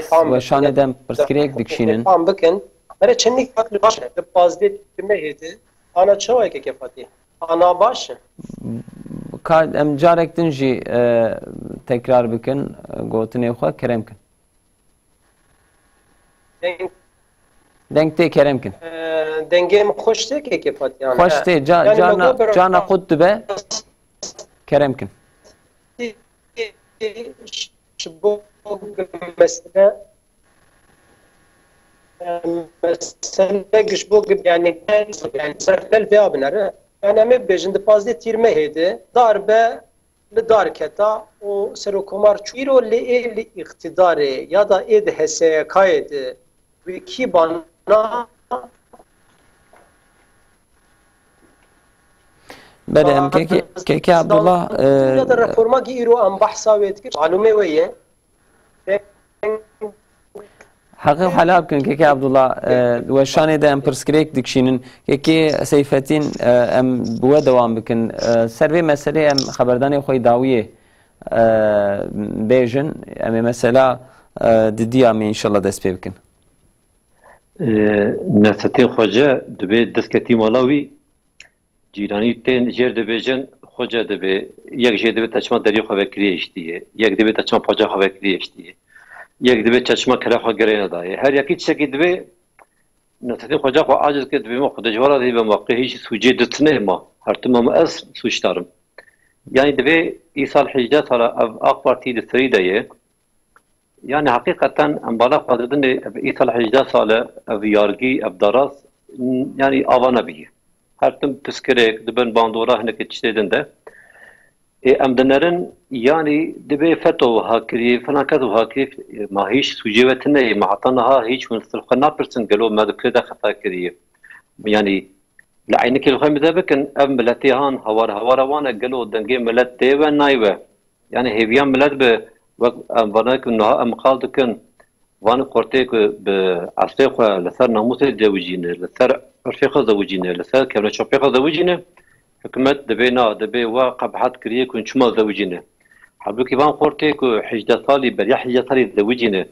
weşanê de em pirsgirêk dikişînin. Fam bikin. Mere çendî kat li baş e. Di pazdeh mehê de. Ana çawa ye Kekê Fatî? Ana baş e. Ka em carek din jî, e, tekrar bikin, e, gotinê xwe, kerem kin. Deng, Deng tê, kerem kin. e, dengê min xweş tê, Kekê Fatî, yani, Xweş he. tê, ca-, Yani, carna, me got carna bira- qut dibe. Kerem kin. Ji bo mesele, e, mesele ji bo, yani, yani, ser tel vêya binere. Yani, em ê bibêjin, di pazdeh tîrmehê de darbe li dar keta û Serokomar çû. Îro lê ê li îqtidarê ya da ê di H S K'yê de wekî bana. Belê, em Kekê, Kekê Abdullah, e, ya da reforma ki îro em behsa wê dikir. Malûmê wê ye. Heqê xwe helal bikin, Kekê Abdullah, e, weşanê de em pirsgirêk dikişînin. Kekê Seyfetîn, e, em bi we dewam bikin. E, ser vê meselê em xeberdanê xwe yê dawiyê, e, bêjin. Em ê mesela, e, di diya me înşallah dest pê bikin. E, Nesetîn Xwece dibê dest ketî mala wî, Cîranî tên jêr dibêjin, xwe ce dibê, yek jê dibê te çima deriyê xwe vekirî hiştiye, yek dibê te çima paca xwe vekirî hiştiye, yek dibê te çima kere xwe girê nedayê. Her yekî tiştekî dibê, Nesetîn Xoca xwe aciz kir, dibê ma xwe dijwara dî be ma qê hîç sûcê di tine ma. Her tim ma ez sûcdar im. Yanî dibê îsal hejdeh sala ev AK Partî li serî de ye. Yani heqîqeten em bala xwe didinê, ev îsal hejdeh sal e, ev yargî, ev daraz, n-, yani ava nebîye. Her tim piskirêk, dibin bandora hinekî tiştê din de. Ê, em dinerin, yani dibê feto wiha kiriye, filan kes wiha kiriye, ma hîç sûcê we tine ye, ma heta niha hîç hûn li xwe napirsin, gelo me di kê de xeta kiriye. Yani li eynikê li xwe mîze bikin, ev miletê han, hawar hawara wan e, gelo dengê milet tê we, nayê we. Yani hêviya milet bi, wek em vana ku niha em qal dikin, van xortê ku bi esrê xwe li ser namûsê dewicîne, li ser urfê xwe zewicîne, li ser kevneçopê xwe zewicîne. Hikûmet dibê na, dibê we qebahet kiriye ku çima zewicîne. Halbûkî van xortê ku hejdeh salî, beriya hejdeh salî zewicîne,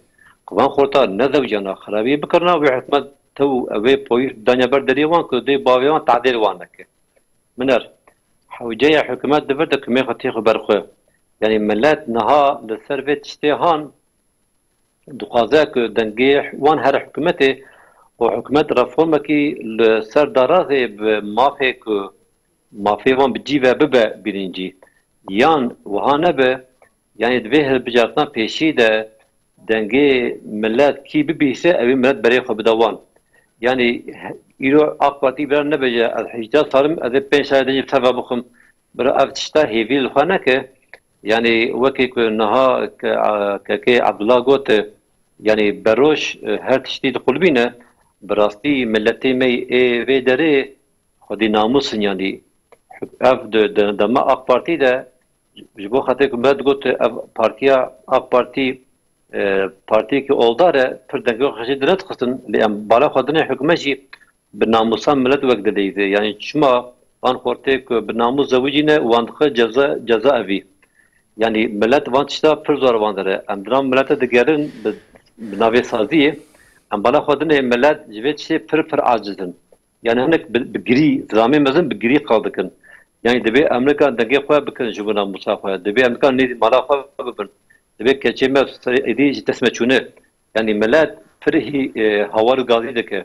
ku van xorta nezewicana, xerabî bikirina, wê hikûmet tew û ewê poyî danya ber deriyê wan ku dê bavê wan tadêr wan neke. Min er, hewceya hikûmet divir de kumê xwe tê xwe ber xwe. Yanî millet niha li ser vê tiştê han dixwaze ku dengê wan here hikûmetê û hikûmet reformekî li ser darazê bi mafê ku mafê wan bi cî ve bibe bîrincî. Yan wiha nebe, yanî di vê hilbijartina pêşî de dengê milet kî bibihîse, ew ê milet berê xwe bide wan. Yanî he-, îro AK Partî bira nebêje, ez hejdeh sal im, ez ê pênc salê din jî teva bixwim. Bira ev tişta hêvî li xwe neke. Yanî wekî ku niha ke-, a, kekê Abdullah got, yanî beroj, e, her tiştî diqulibîne. Bi rastî miletê me yê vê derê xwedî namûs in, yanî ev di, di dema AK Partî de ji bo xetê ku me digot ev partiya AK Partî, e, partiyekî oldar e, pir dengê xwe jê dinedixistin, lê em bala xwe dinê hikûmet jî bi namûsa milet wek dileyîze. Yanî çima van xortê ku bi namûs zewicîne wan dixe ceza, ceza evî. Yanî milet van tişta pir zor van dere. Em diran milete digerin bi, bi navê saziyê. Em bala xwe dinê milet ji vê tiştê pir pir aciz in. Yanî hinek bi, bi girî, zilamê mezin bi girî qal dikin. Yanî divê em nika dengê xwe bikin ji bo namûsa xwe. Divê em nika nêzî mala xwe bibin. Divê keçê me serê êdî ji dest me çûne. Yanî milet pir hî, e, hawar û gazî dike.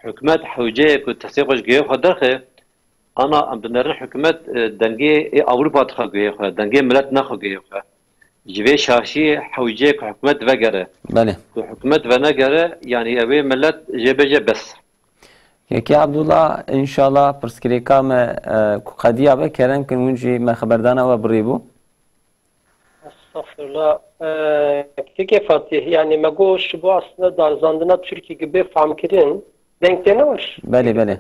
Hikûmet hewce ye ku testê xwe ji guhê xwe derxe, ana em dinerin hikûmet, e, dengê ê Ewropa dixe guhê xwe, dengê milet naxe guhê xwe. Ji vê şaşiyê hewce ye ku hikûmet vegere. Belê. Ku hikûmet venegere, yanî ew ê milet jê bêje bes. Kekê Abdullah, înşallah pirsgirêka me, e, ku qediya be, kerem kin hûn jî me xeberdana we birî bû. Estağfurullah. Ee, Kekê Fatih, yani me got ji bo aslında darizandina Tirkî gibi fam kirin, denk têne hoş. Belê, belê.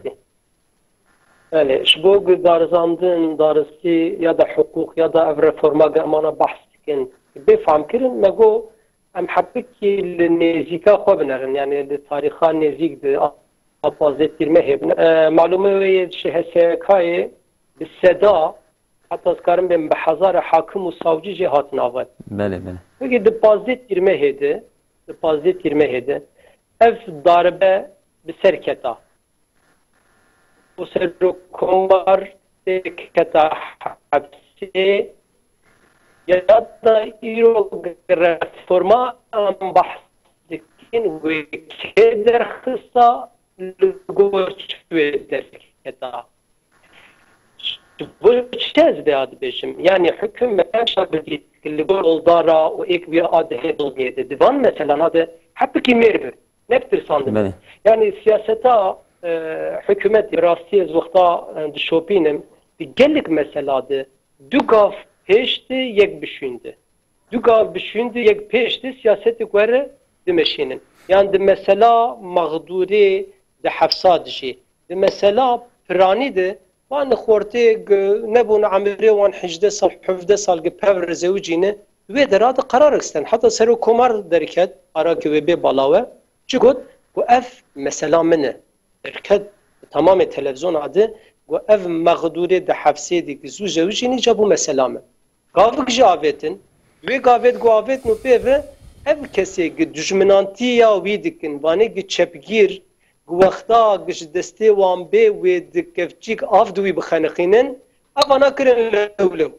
Belê, ji bo gu darizandin, daristî ya da hiqûq ya da ev reforma gemana behs dikin, bê fam kirin, me got em hepikî li nêzîka xwe binerin, yani li tarîxa nêzîk di a pazdeh tîrmehê bin. E, malûmê wê yê ji H S K'ê bi seda, heta ez karim bêm bi hezara hakim û savcî jê hatin avat. Belê, belê. Peki di pazdeh tîrmehê de, di pazdeh tîrmehê de ev darbe bi ser keta. Û serokkomar tê keta hepsê ya da îro reforma em behs dikin wê kê derxista li gor çi wê derketa. Ji bo çi ez vêya dibêjim? Yanî hikûmet şa bidît li gor oldara û êk wî a dihê dilnê de. Di van meselana de hepikî mêr bi. Ne bi tirsandin. Belê. Yanî siyaseta, e, hikûmetê, bi rastî ez wexta, e, dişopînim, di gelek mesela de du gav pêş de yek bişûn de. Du gav bişûn de yek pêş de siyasetê ku here dimeşînin. Yan di mesela mexdûrê di hefsa dijî. Di mesela piranî de van xortê gi nebûn emirê wan hejdeh sal, hevdeh sal gi pev re zewicîne, wê dera de qerarek sten. Heta serokkomar derket, ara ki wê bê balawe, çi got? Ku ev mesela min e. Derket, tamamê televîzyona de, ku ev mexdûrê di hefsê de gi zû zewicîne, ca bû mesela min. Gavik jî avêtin. Wê gavê ku avêtin û pê ve ev kesê gi dijminantiya wî dikin, vanê gi çepgîr, gi wexta gi ji destê wan bê wê di kevçîk av di wî bixeniqînin, ev vana kirin lewlew.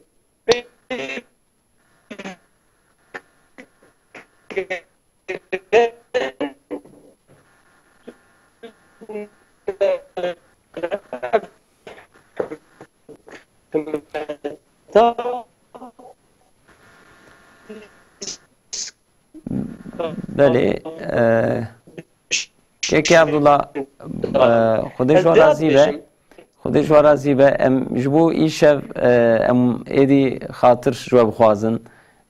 Belê, e, Kekê Abdullah, e, Xwedê ji we razî be. Xwedê ji we razî be. Em ji bo îşev, e, em êdî xatir ji we bixwazin.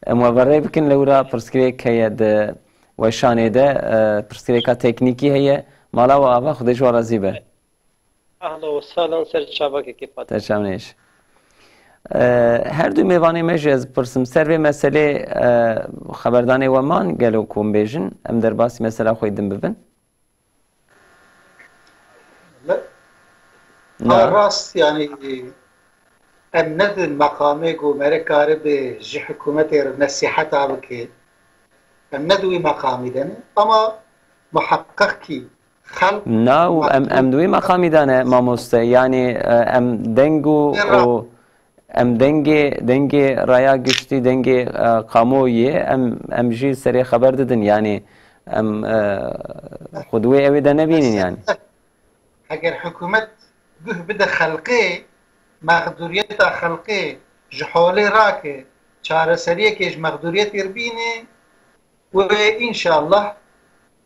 Em we ve rê bikin, lewra pirsgirêk heye di weşanê de, e, pirsgirêka teknîkî heye. Mala we ava, Xwedê ji we razî be. Ehla û sehlan, ser çava Kekê Fatih. Te çav nêş. E, her du mêvanê me jî ez bipirsim. Ser vê meselê, e, xeberdanê we man gelo ku em bêjin, em derbasî mesela xwe din bibin? Ha, rast, yani, em ne di meqamê ku mere karibe ji hikûmetê re nesîheta bike. Em ne di wî meqamî de ne. Ama muheqeq kî xelq Na, û em, em di wî meqamî de ne, mamoste. Yani, e, em deng û, Ra- û em dengê, dengê raya giştî, dengê, e, kamuoyê em, em jî serê xeber didin. Yani, em, e, xwe di wê ewê de nebînin yani. Heger hikûmet guh bide xelqê, mexdûriyeta xelqê ji holê rake, çareseriyekê ji mexdûriyetê re bîne, wê înşallah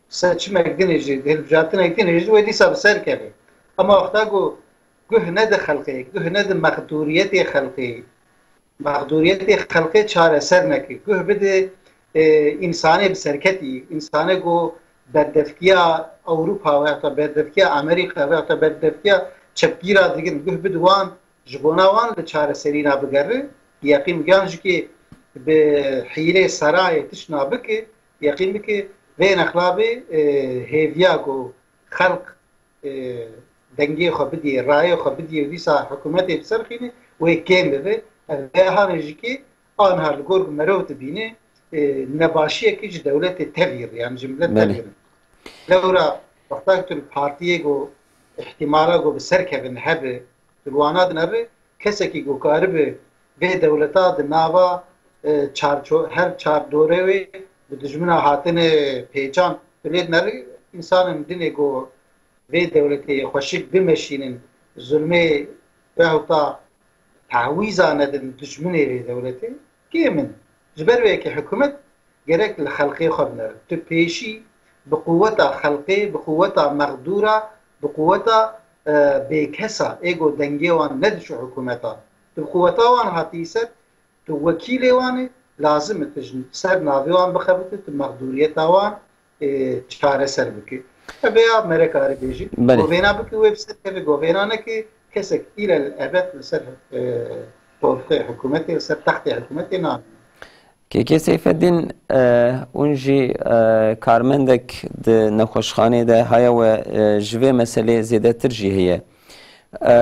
seçimek din jî, hilbijartinek din jî wê dîsa bi ser keve. Ama wexta ku guh nede xelqê, guh nede mexdûriyetê xelqê, mexdûriyetê xelqê çareser neke. Guh bide, e, însanê bi serketî, însanê ku berdevkiya Ewropa veya da berdevkiya Amerîka veya da berdevkiya çepgîra digin, guh bide wan, ji bona wan li çareserîna bigere. Yeqîn bikin jikê bi hîlê serayê tiştna bike, yeqîn bike vê nexlabê, e, hêviya ku xelq, e, dengê xwe bidiyê, rayê xwe bidiyê û dîsa hikûmetê bi ser xînê, wê kêm bibe. Ev vê hane jî ki aniha li gor ku merov dibîne, e, nebaşiyekî ji dewletê tevî re, yani ji milet Belê. tevî re. Lewra wexta ku tu li partiyê ku îhtîmala ku bi ser kevin hebe, tu li wana dinere, kesekî ku karibe vê dewleta di nava, e, çarço-, her çar dorê wê bi dijmina hatine pêçan, tu lê dinere, însanên dinê ku vê dewletê xweşik bimeşînin, zulmê vehota tawîza nedin dijminê vê dewletê, kêm in. Ji ber wê yekê hikûmet gerek li xelqê xwe binere. Tu pêşî bi quweta xelqê, bi quweta mexdûra, bi quweta, e, bêkesa, ê ku dengê wan nediçû hikûmeta. Tu bi quweta wan hatî ser, tu wekîlê wan î, lazim e tu ji ser navê wan bixebitî, tu mexdûriyeta wan, e, çareser bikî. Ev ya mere kare bêjî. Belê. Govêna bikî, wê bi ser keve, govêna nekî, kesek île li ebed li ser, e, koltê hikûmetê, li ser textê hikûmetê namîne. Kêkê Seyfeddîn, e, hûn jî, e, karmendek di nexweşxanê de haya we, e, ji vê meselê zêdetir jî heye. E,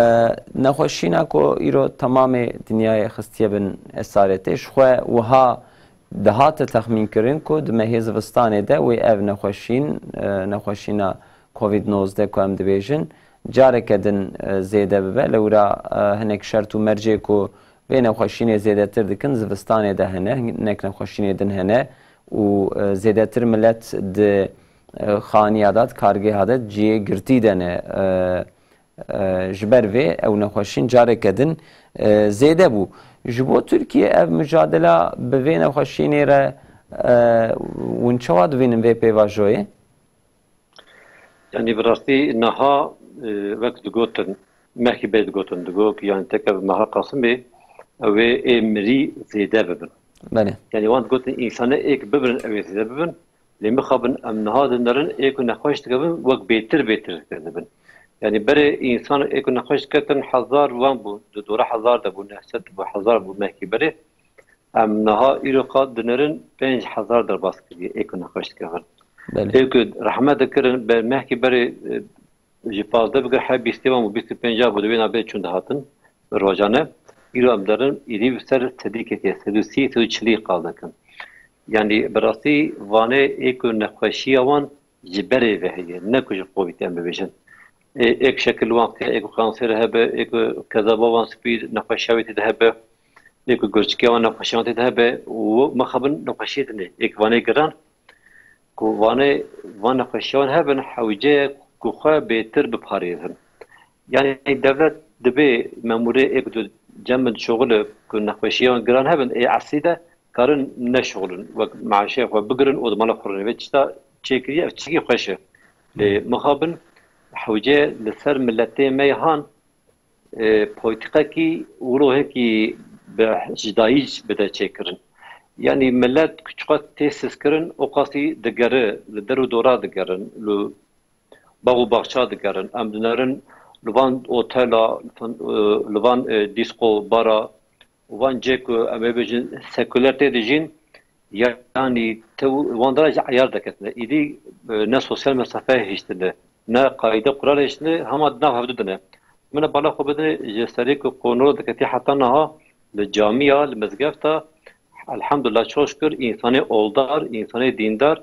nexweşîna ku îro temamê dinyayê xistiye bin esaretê, ji xwe wiha dihate texmînkirin ku di mehê zivistanê de wê ev nexweşîn, e, nexweşîna Covid nozdeh ku em dibêjin, careke din, e, zêde bibe. Lewra, e, hinek şert û mercê ku vê nexweşînê zêdetir dikin, zivistanê de hene, hinek nexweşînê din hene û, e, zêdetir milet di, e, xaniya de, di kargeha de, cihê girtî de ne. E, E, ji ber vê ew nexweşîn careke din, e, zêde bû. Ji bo Tirkiye ev micadela bi vê nexweşînê re, e, hûn çawa dibînin vê pêvajoyê? Yanî bi rastî niha, e, wek digotin, mehkî bê digotin, digot, yanî teke bi meha Qasimê ew ê, ê mirî zêde bibin. Belê. Yanî wan digotin, însanê êk bibirin, ew ê zêde bibin. Lê mixabin em niha dinerin ê ku nexweş dikevin, wek bêtir bêtir dikevin. Yanî berê însan ê ku nexweş diketin hezar wan bû, di dora hezar de bû, neh sed bû, hezar bû mehkî berê. Em niha îro qat dinerin pênc hezar derbas kiriye ê ku nexweş dikevin. Belê. Ê ku rehmet dikirin, be mehkî berê, e, ji pazdeh bigir her bîstê wan bû, bîst û pênc bû, di wê navê çûn dihatin rojane. Îro em derin êdî bi ser sedî ketiye, sed û sî, sed û çilî qal dikin. Yanî bi rastî vanê ê ku nexweşiya wan ji berê ve heye, ne ku ji Covid em bibêjin. Ê, êk şekil wan qey, ê ku kanser hebe, ê ku kezaba wan spî nexweşiya wê tê de hebe, ê ku gurçikiya wan nexweşiya wan tê de hebe û mixabin nexweşiyê din ê. Êk vanê giran, ku vanê, van nexweşiya wan hebin, hewce ye ku xwe bêtir biparêzin. Yanî dewlet dibê memûrê ê ku di cem min dişoxile ku nexweşiya wan giran hebin, ê eslî de karin neşoxilin, wek meaşê xwe bigirin û di mala xwe rûnin. Vê tişta çêkiriye, ev çikî xweş e. Lê mixabin hewce ye li ser miletê me yê han e, polîtîkekî wilo hinkî bi ji dayî bide çêkirin. Yanî milet ku çiqas tê sezkirin, oqasî digere, li der û dora digerin, li bax û baxça digerin. Em dinerin li van otela, e, li van, e, dîsko, bara, û van cê ku em ê bêjin sekuler tê dijîn, yanî tew-, wan dera ji eyar deketine. Îdî, e, ne sosyal mesafe hiştine. ne qayîde quralê ji ne, hema di nav hevdu de ne. Min e bala xwe bidin ji serê ku qonûr diketî heta niha li camiya, li mizgefta, elhamdulillah, çok şükür, însanê oldar, însanê dîndar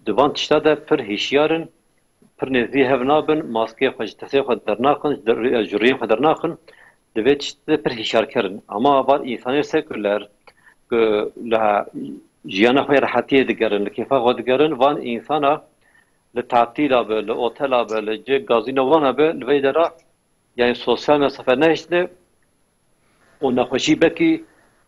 di van tişta de pir hişyar in, pir nêzî hev nabin, maskeyê xwe ji tesê xwe dernaxin, ji der-, ji rûyê xwe dernaxin. Di vê tiştê de pir hişyarker in. Ama van însanê sekuler ku li jiyana xwe ya rehetiyê digerin, li kêfa xwe digerin, van însana li tatîla be, li otela be, li cê gazîno wana be, li vê dera, yani sosyal mesafe nehiştine û nexweşî bekî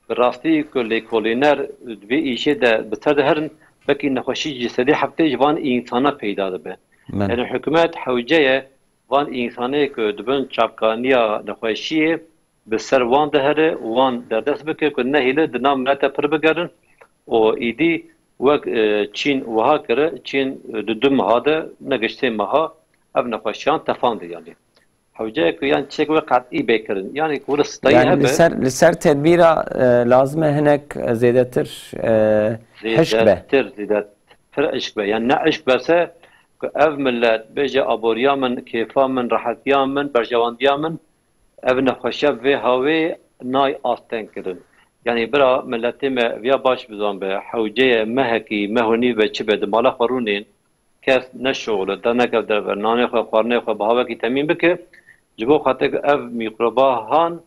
bi rastî ku lêkolîner di vê îşê de bi ser diherin, bekî nexweşî ji sedî heftê ji van însana peyda dibe. Min. Yani hikûmet hewce ye van însanê ku dibin çavkaniya nexweşiyê bi ser wan dihere û wan derdest bike ku nehêle di nav milete pir bigerin û îdî wek, e, Çîn wiha kire, Çîn, e, di du meha de, ne giş sê meha ev nexweşiyan tefandi yani. Hewce ye ku yan tiştek wê qet'î bê kirin. Yani ku li stayî Yani li hebe. ser, li ser tedbîra, e, lazim e hinek zêdetir, e, hişk be. Zêdetir, zêdetir hişk be. Yani ne hişk bese ku ev millet bêje aboriya min, kêfa min, rehetiya min, berjewandiya min, ev nexweşiya vê hawê nay asteng kirin. Yani bira milletê me viya baş bizan be, hewce ye mehekî, meh û nîv be çi be di mala xwe rûnên, kes neşoxile, derneke derve, nanê xwe, xwarinê xwe bi havekî temîn bike, ji bo xatir ku ev mîkroba han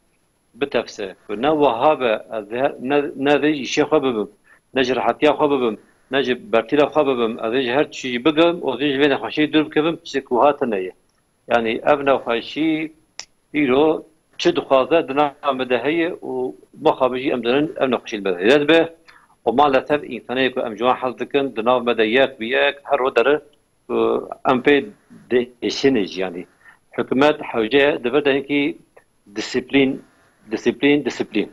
bitefse. Ku ne wiha be, ez her, ne, ne vê îşê xwe bibim, ne ji rehetiya xwe bibim, ne ji bertîla xwe bibim, ez ê ji her tiştî jî bigim û ez ê ji vê nexweşiyê dûr bikevim, tiştek wiha tune ye. Yani ev nexweşî îro çi dixwaze di nav me de heye û mixabin jî em dizanin ev nexweşî li me de zêde dibe. Û maalesef însanê ku em ji wan hez dikin di nav me de yek bi yek her roj dere ku em pê diêşinê jî, yanî hikûmet hewce ye di vir de hinkî disiplîn, disiplîn, disiplîn.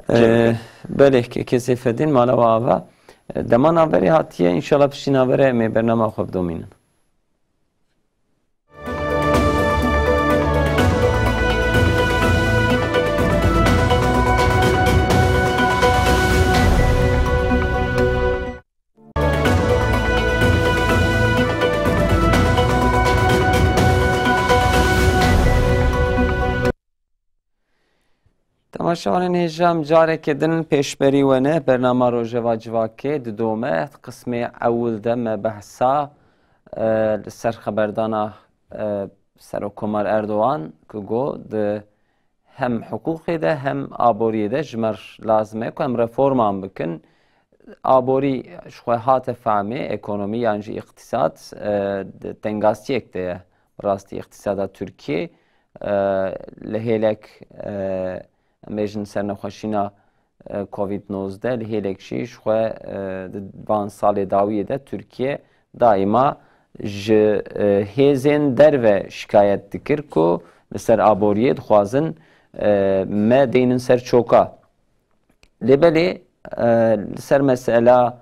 Ee, belê, Kekê Seyfeddîn, mala we ava. Dema navberê hatiye, înşallah piştî navberê em ê bernama xwe bidomînin. Temaşevanên hêja, em careke din pêşberî we ne. Bernama Rojeva Civakê didome. Qismê ewil de me behsa, e, li ser xeberdana, e, Serokkomar Erdogan ku got, di hem hiqûqê de hem aboriyê de ji me re lazim e ku em reforman bikin. Aborî ji xwe hate fehmê, ekonomî yan jî îqtîsad, e, di tengastiyek de ye. Bi rastî îqtîsada Tirkiyê, e, li hêlek, e, em bêjin sernexweşîna, e, covid nozdeh, li hêlek jî ji xwe, e, di van salê dawiyê de Tirkiye daîma ji, e, hêzên derve şikayet dikir ku li ser aboriyê dixwazin, e, me deynin ser çoka. Lê belê, e, li ser mesela,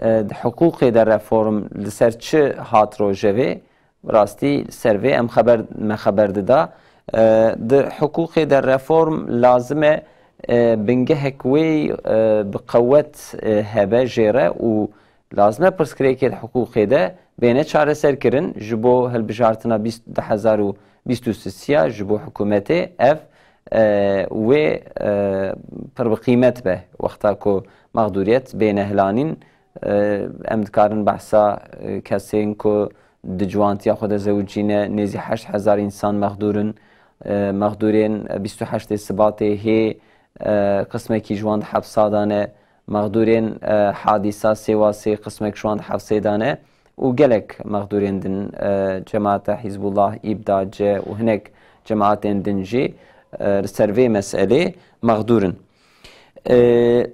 e, di hiqûqê de reform li ser çi hat rojevê? Bi rastî li ser vê em xeber, me xeber dida. E, di hiqûqê de reform lazim e, e, bingehek wê, e, bi qewet, e, hebe jê re û lazim e pirsgirêkê di hiqûqê de bêne çareserkirin ji bo hilbijartina bîst, du hezar û bîst û sisiya ji bo hikûmetê ev, e, wê, e, pir bi qîmet be. Wexta ku mexdûriyet bêne hilanîn, e, em dikarin behsa, e, kesên ku di ciwantiya xwe de zewicîne, nêzî heşt hezar însan mexdûr in. E, mexdûrên bîst û heştê Sibatê hê, e, qismekî ji wan di hepsa de ne. Mexdûrên, e, hadîsa Sêwasê qismek ji wan di hepsê de ne û gelek mexdûrên din, e, cemaeta Hîzbullah, Îbdace û hinek cemaetên din jî, e, li ser vê meselê mexdûr in. E,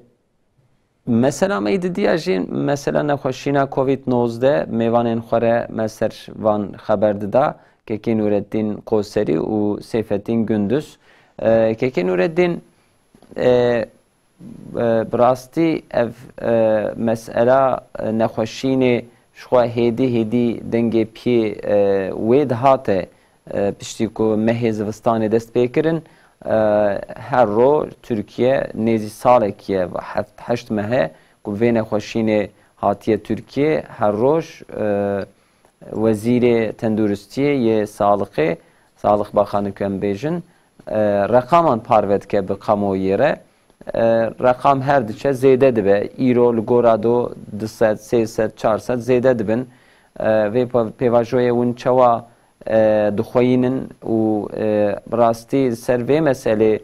mesela me yê didiya jî mesela nexweşîna covid nozdeh mêvanên xwe re me ser van xeber dida, Kekê Nûreddîn Qoserî û Seyfeddîn Gunduz. E, Kekê Nûreddîn, e, E, bi rastî ev, e, mesela, e, nexweşînê ji xwe hêdî hêdî dengê piyê, e, wê dihate, e, piştî ku mehê zivistanê dest pê kirin, e, her roj Tirkiye nêzî salekî ye, heft, heşt meh e ku vê nexweşînê hatiye Tirkiye, her roj, e, wezîrê tenduristiyê yê saliqê, Saliq Baxanî ku em bêjin, e, reqaman parve dike bi kamuoyê re. E, reqam her diçe zêde dibe. Îro li gora do du sed, sê sed, çar sed zêde dibin. E, vê pe-, pêvajoyê hûn çawa, e, dixweyînin û, e, bi rastî ser vê meselê,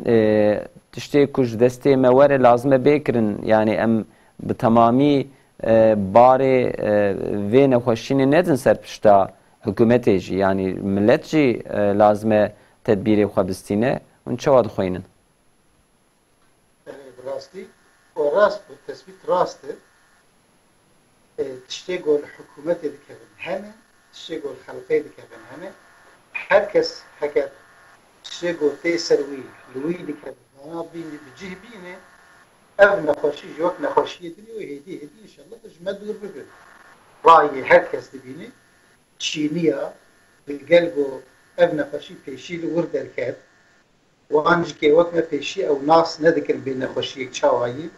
e, tiştê ku ji destê me were lazim e bê kirin. Yanî em bi temamî, e, barê, e, vê nexweşînê nedin ser pişta hikûmetê jî. Yanî millet jî, e, lazim e tedbîrê xwe bistîne. Hûn çawa dixweynin? Belê, bi rastî, we rast bû, tespît rast e. E, tiştê ku li hikûmetê dikevin hene, tiştê ku li xelqê dikevin hene. Her kes heke tiştê ku tê ser wî, li wî dikevin, vana bînî, bi cih bîne, ev nexweşî ji wek nexweşiyê din û hêdî hêdî înşallah ji me dûr bibe. Rayê her kes dibîne, çîniya, bi gel ku ev nexweşî pêşî li wir derket, wan jî kê wek me pêşî ew nas nedikin bê nexweşiyek çawayî.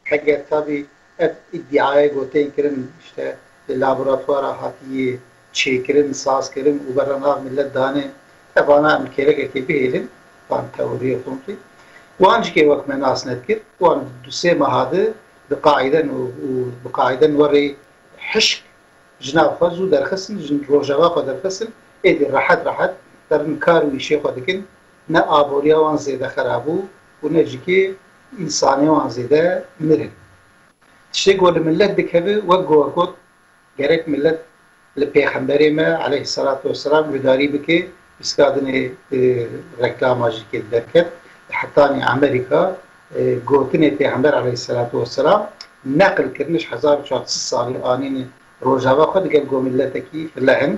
Heger tabî ev îdîayê ku tên kirin, işte, li laboratwara hatiye çêkirin, sazkirin û bera nav millet dane, evana em kêrekekê bihêlin, van teoriyê xumtî. Wan jî kê wek me nas nedikir, wan du sê meha di bi qaîden û, û bi qaîden werê hişk ji nav xwe zû derxistin, ji rojeva xwe derxistin, êdî rehet rehet derin kar û îşê xwe dikin, ne aboriya wan zêde xera bû û ne jî kê însanê wan zêde mirin. Tiştê ku li millet dikeve, wek ku we got, gerek millet li Pêxemberê me aleyhisselatu vesselam guhdarî bike, piskadinê, e, reklama jî kê derket. Hetanî Amerîka, e, gotinê Pêxember aleyhisselatu vesselam neqil kirine ji hezar û çar sed salî anîne rojava xwe digel ku milletekî lehn,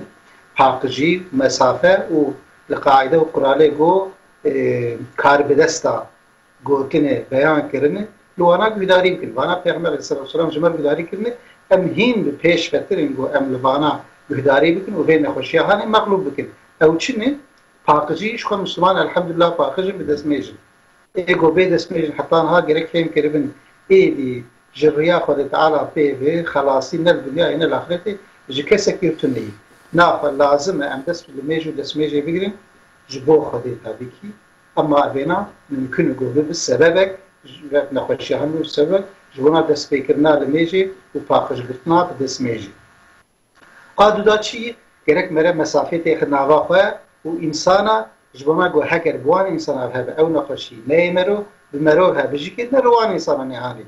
paqijî, mesafe û li qaîde û quralê ku, e, karbidesta gotine, beyan kirine, li wana guhdarî bikin. Vana Pêxember aleyhisselatu vesselam ji me re guhdarî kirine, em hîn bi pêş ve tir in ku em li vana guhdarî bikin û vê nexweşiya hanê mexlûb bikin. Ew çi ne? Paqijî, ji xwe Misliman elhamdulillah paqij in, bi destmêj in. Ê ku bê destmêj in heta niha gerek fêm kiribin, êdî ji riya Xwedê Teala pê ve xelasî ne li dinyayê ne li axretê ji kesekî tune ye. Naxwe lazim e em dest bi limêj û destmêjê bigirin ji bo Xwedê tabî kî. Ema evêna mimkun e ku bibe sebebek ji vek nexweşiya hemû sebebek ji bona destpêkirina limêjê û paqijgirtina bi destmêjê. A duda çi ye? Gerek mere mesafê têxe nava xwe û însana ji bona ku heger bi wan însana ve hebe ew nexweşî neyê mero, bi mero ve hebe jî kê ne li wan însana nêhanê.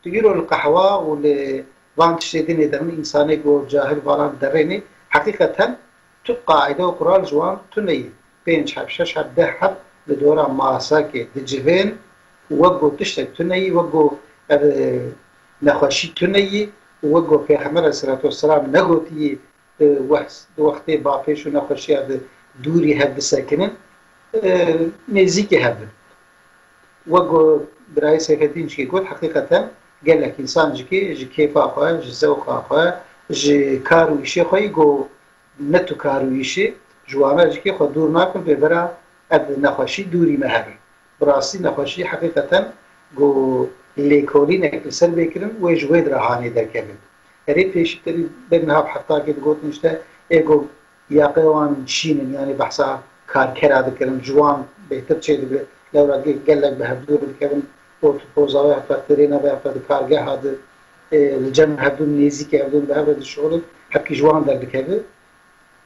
Tu îro li qehwa û li van tiştê dinê de min însanê ku cahil vanan derênê, heqîqeten tu qaîde û qural ji wan tune yî. Pênc heb, şeş heb, deh heb li dora masakê dicivên û wek ku tiştek tune yî, wek ku ev, e, nexweşî tune yî û wek ku Pêxember aleyhisselatu vesselam negotiyî, e, wext-, di wextê bapêş û nexweşiya di dûrî hev bisekinin, e, nêzîkî hev bin. Wek ku birayê Seyfeddîn jî got, heqîqeten gelek însan jî kê ji kêfa xwe, ji zewqa xwe, ji kar û îşê xwe yî ku ne tu kar û îşê ji wana jî kê xwe dûr nakin, vê bera ev nexweşî dûrî me hebin. Bi rastî nexweşî heqîqeten ku lêkolînek li ser bê kirin, wê ji wê dire hanê derkevin. Erê pêşî te dî ber niha bi heftakê digotin işte, ê ku yaqê wan şîn in, yanî behsa karkera dikirin, ji wan bêhtir çêdibe, lewra ge-, gelek bi hevdû re dikevin, ot û poza wê heta tirêna wê heta di kargeha de, ê, li cem hevdûn nêzîkî hevdûn bi hev re dişixulin, hevkî ji wan derdikeve.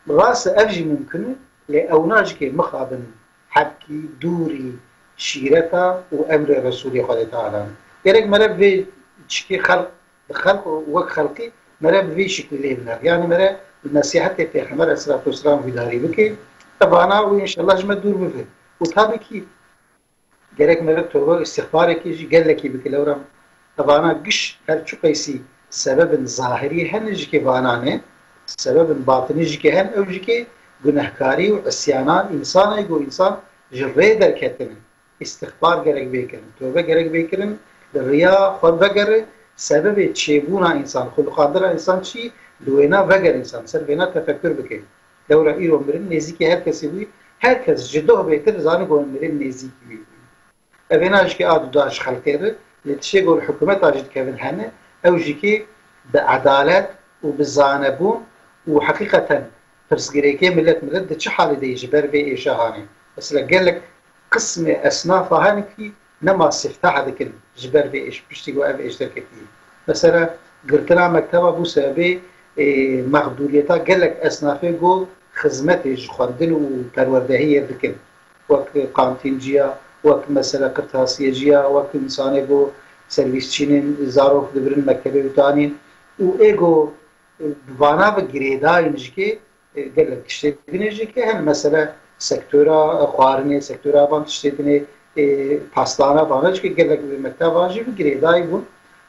Rast e, ev jî mimkun e, lê ewna jî kê mixabin hebkî dûrî şîreta û emrê Resûlê Xwedê Teala ne. Gerek mere vê çikê xelq bi xelq û wek xelqî mere bi vî şiklî lê biner. Yanî mere bi nesîhetê Pêxember aleyhisselatu vesselam guhdarî bike. Evana û înşallah ji me dûr bibe. Û tabî kî gerek mere tobe û îstixfarekê jî gelekî bike. Lewra evana giş her çiqeysî sebebin zahirî hene jî kê vana ne, sebebin batinî jî kê hene, ew jî kê gunehkarî û îsyana însanê ku însan ji rê derketine. Îstixfar gerek bê kirin, tobe gerek bê kirin, li riya xwe vegere, sebebê çêbûna însan, xulqandina însan çi, li wêna veger însan, ser vêna tefekur bike. Lewra îro mirin nêzîkî her kesî bûyî, her kes ji doh bêtir dizane ku mirin nêzîkî wî bûyî. Evêna jî kê a duda ji xelkê re, lê tiştê ku li hikûmeta jî dikevin hene, ew jî kê bi edalet û bi zanebûn û heqîqeten pirsgirêkê millet, millet di çi halê de yî ji ber vê êşa hanê? Mesela gelek qismê esnafa hene kî nema siftah dikin ji ber vê êş, piştî ku ev êş derketiye. Mesela girtina mekteba bû sebebê, ê, mexdûriyeta gelek esnafê ku xizmetê ji xwendin û perwerdehiyê dikin. Wek qantînciya, wek mesela qirtasiyeciya, wek însanê ku servîsçînên zarok dibirin mektebê û tanîn. Û ê ku bi vana bi girêdayîn jikê, e, gelek tiştê dinê jikê hene. Mesela sektora xwarinê, sektora van tiştê dinê, e, pastana vana jikê gelek bi mekteba jî bi girêdayî bûn.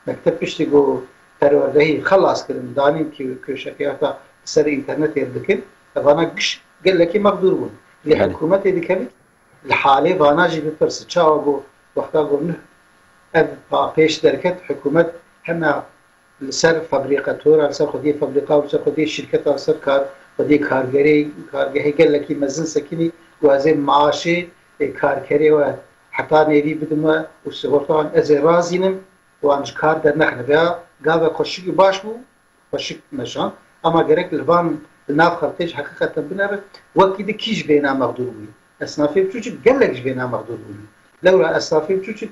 Mekteb piştî ku perwerdehî xelas kirin, danîn ki köşekeyata ser înternetê dikin, evana giş gelekî mexdûr bûn. Lê Belê. Hikûmetê dikevî li halê vana jî bipirse, çawa ku wexta ku neh ev pa pêş derket, hikûmet hema li ser fabrîqatora, li ser xwediyê fabrîqa û li ser xwediyê şîrketa, li ser kar, xwediyê kargerê, kargehê gelekî mezin sekinî, ku ez ê maaşê, ê, karkerê we heta nêvî bidim we û sigorta wan ez ê razînim, wan ji kar dernexine. Veya gavek xweşikî baş bû, xweşik meşand. Ama gerek li van, li nav xelkê jî heqîqeten binere, wekî di kî ji bêhna mexdûr bûye. Esnafê biçûçik gelek ji bêhna mexdûr bûye. Lewra esnafê biçûçik,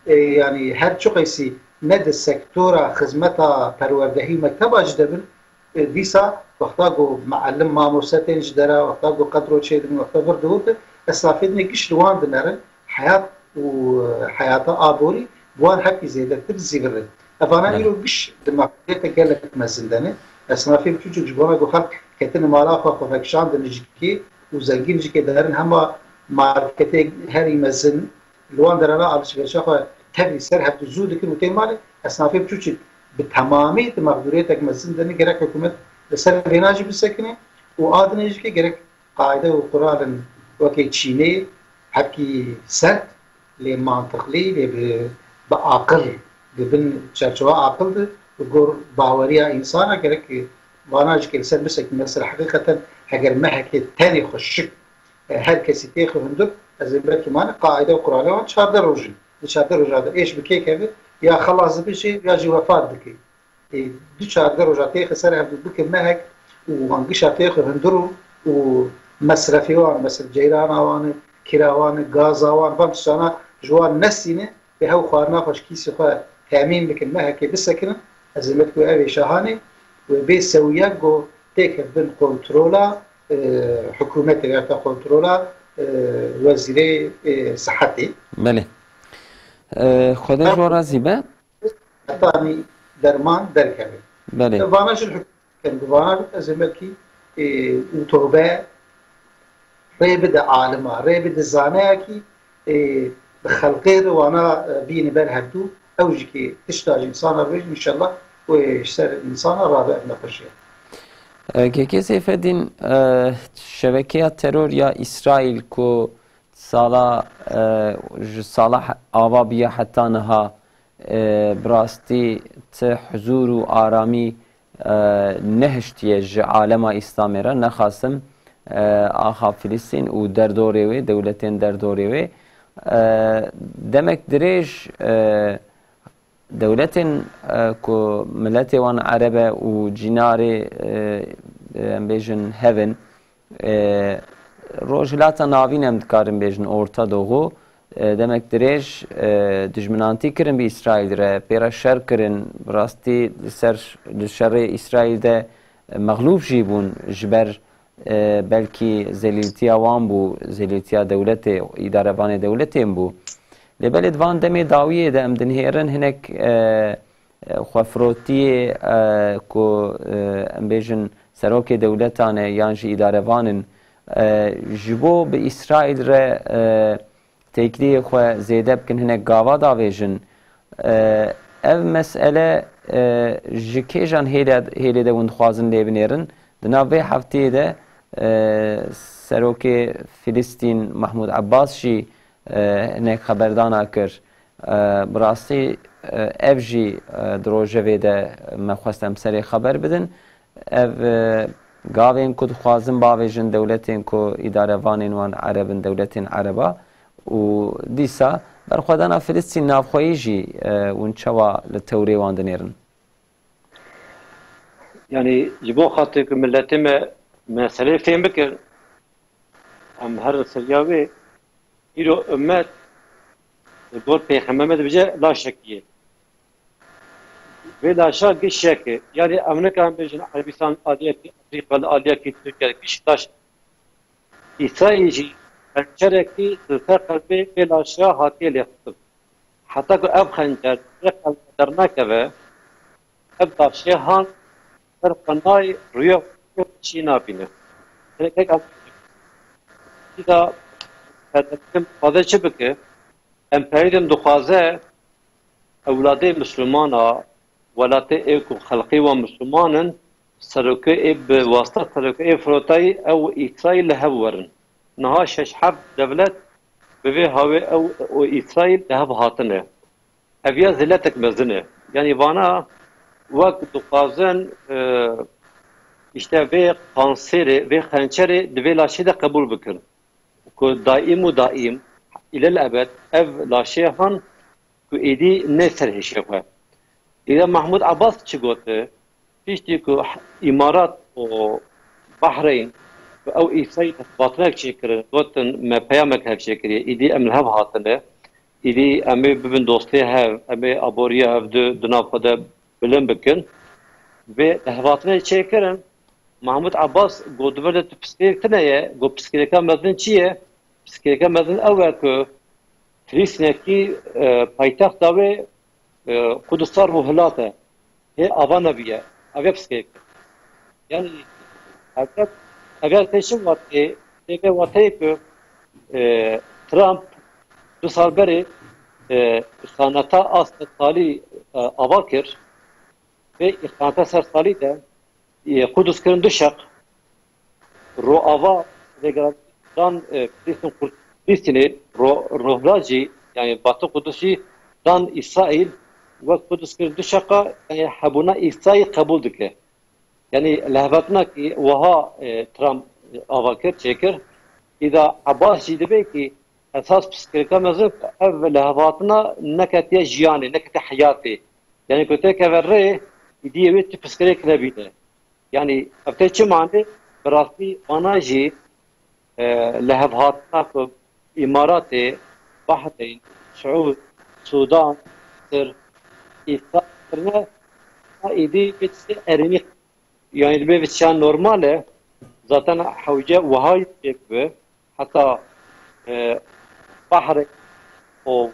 e, yanî her çiqasî ne di sektora xizmeta perwerdehî û mekteba jî de bin, e, dîsa wexta ku muallim, mamoste tên ji dera, wexta ku qedro çêdibin, wexta vir dihotin, esnafê dinê giş li wan dinerin, heyat û, e, heyata aborî bi wan hepî zêdetir zîvirin. Evana Belê. Îro giş di mexdûriyete gelek mezin de ne. Esnafê biçûçik ji bona ku xelk ketine mala xwe, xwe vekişandin jikê û zengîn jikê derin hema marketê herî mezin, li wan derana alişverişa xwe tevî ser hevdu zû dikin û tên malê, esnafê biçûçik bi temamî di mexdûriyetek mezin de ne, gerek hikûmet li ser vêna jî bisekine û a dinê jî ke gerek qaîde û quralin wekê Çînê hepkî sert, lê mantiqlî, lê bi, bi aqil, di bin çerçewa aqil de, bi gor baweriya însana gerek vana jî ke li ser bisekine. Mesela heqîqeten heger mehekê tenê xweşik e, her kesî têxe hundir, ez ê belkî mane qaîde û quralê wan çardeh roj in. Di çardeh roja de êş bi kê keve, ya xelas dibe jê ya jî wefat dike. E, du çardeh roja têxe ser hevdu bike mehek û wan gişa têxe hundir û, û mesrefê wan, mesela ceyrana wan e, kira wan e, gaza wan, van tiştana ji wan nesîne, bi hev xwarina xwe ji kîsê xwe temîn bikin, mehekê bisekinin, ez ê met ku ev ê şahanê wê bê sewiyek ku têke bin kontrola, e, hikûmetê ya ta kontrola, e, wezîrê, e, sihetê. Belê. E, Xwedê ji we razî be. Hetanî derman derkeve. Belê. Vana jî li hikûmet ken, bi vana bit, ez ê belkî, e, û tobe rê bide alima, rê bide zaneyekî, e, bi xelqê re wana, e, bîne ber hevdû. Ew jî ki tişta ji însana re bêjin, înşellah wê ji ser însana rabe ev nexweşiya. E, K K Seyfeddîn, e, şebekeya teror ya Îsraîl ku sala, e, ji sala he-, ava bûye heta niha, e, bi rastî ti huzûr û aramî, e, nehiştiye ji alema Îslamê re, nexasim, e, axa Filistîn û derdorê wê, dewletên derdorê wê. E, demek dirêj, e, dewletên, e, ku miletê wan Ereb e û cînarê, e, e, em bêjin hev in, e, Rojhilata Navîn em dikarin bêjin Orta Doğu, e, demek dirêj, e, dijminantî kirin bi Îsraîl re, pê re şer kirin, bi rastî li ser, li şerê Îsraîl de, e, mexlûf jî bûn ji ber, e, belkî zelîltiya wan bû, zelîltiya dewletê, îdarevanê dewletên bû. Lê belê di van demê dawiyê de em dinihêrin hinek, e, e, xwefirotiyê, e, ku, e, em bêjin serokê dewletan e yan jî îdarevan in, e, ji bo bi Îsraîl re, e, têkiliyê xwe zêde bikin, hinek gava davêjin. E, ev mesele, e, ji kêjan hêle, hêlê de hûn dixwazin lê binêrin? Di nav vê hefteyê de, e, serokê Filistîn Mahmûd Ebbas jî, e, hinek xeberdana kir. E, bi rastî, e, ev jî, e, di rojevê de me xwest em serê xeber bidin. Ev, e, gavên ku dixwazin bavêjin dewletên ku îdarevanên wan Ereb in, dewletên Ereba û dîsa berxwedana Filistîn navxweyî jî, e, hûn çawa li tewrê wan dinêrin? Yanî ji bo xatir ku miletê me meseleyê fêm bikin, em herin seriya wê, îro ummet li gor Pêxember me dibêje laşekî ye. Vê laşa gişek e. Yanî em nikarin bêjin Erebistan aliyekî, Afrîka li aliyekî, Tirkiye giş laş. Îsraîl jî xençerekî li ser qelbê vê laşa hatiye lêxistin. Heta ku ev xencer vê qelbê dernakeve, ev laşê han ser xwe nayê, rûyê xwe çî nabîne. Hinek em, îda federalîzm dixwaze çi bike? Emperyalîzm dixwaze ewladê Misliman a, welatê ê ku xelqê wan Misliman in, serokê ê bi wasta serokê ê firotayî ew Îsraîl li hev werin. Niha şeş heft dewlet bi vê hawê ew û Îsraîl li hev hatine. Ev ya ziletek mezin e. Yanî vana wek dixwazin, e, işte vê kanserê, vê xençerê di vê laşê de qebûl bikin. Ku daîm û daîm, îlel ebed, ev laşê han ku êdî ne ser hêşê xwe. Îde Mahmud Abbas çi gote? Piştî ku Îmarat û Bahreyn ku ew Îsraîl hevhatinek çêkirin, gotin me peyamek hev çêkiriye, îdî em li hev hatine, îdî em ê bibin dostê hev, em ê aboriya hev di, di nav xwe de bilind bikin. Vê hevhatinê çêkirin, Mahmud Abbas got, di vir de tu piskirêk tune ye, got, piskirêka mezin çi ye? Piskirêka mezin ew e ku Filistînekî, e, paytexta wê, e, Qudus a rûhilat e. Hê ava nebûye. Ev e piskirêk. Yanî, eger, eger tê çi watê, tê vê wateyê ku, e, Trump du sal berê, e, îxaneta a sed salî, e, ava kir. Vê îxaneta sed salî de, e, Qudus kirin du şeq. Rojava vêgera dan, e, Filistîn Qur-, Filistînê ro-, rojhilat jî, yanî Batı Qudus jî dan Îsraîl, wek Qudus kirin du şeqa, yanî hebûna Îsraîl qebûl dike. Yanî lihevhatinekî wiha, e, Trump ava kir, çêkir. Îda Abbas jî dibê kî esas piskirêka mezin ev lihevhatina neketiye jiyanê, neketiye heyatê. Yanî ku têkeve rê, îdiyê wê tu piskirêk nebîne. Yanî ev tê çi mane? Bi rastî vana jî, e, lihevhatina ku Îmaratê, Bahreyn, Siûd, Sûdan, Misir, Îsraîl kirine, êdî vê tiştê erênî, yanî dibê vê tiştan normal e. Zaten hewce wiha jî çêbibe. Heta, e, Bahreyn û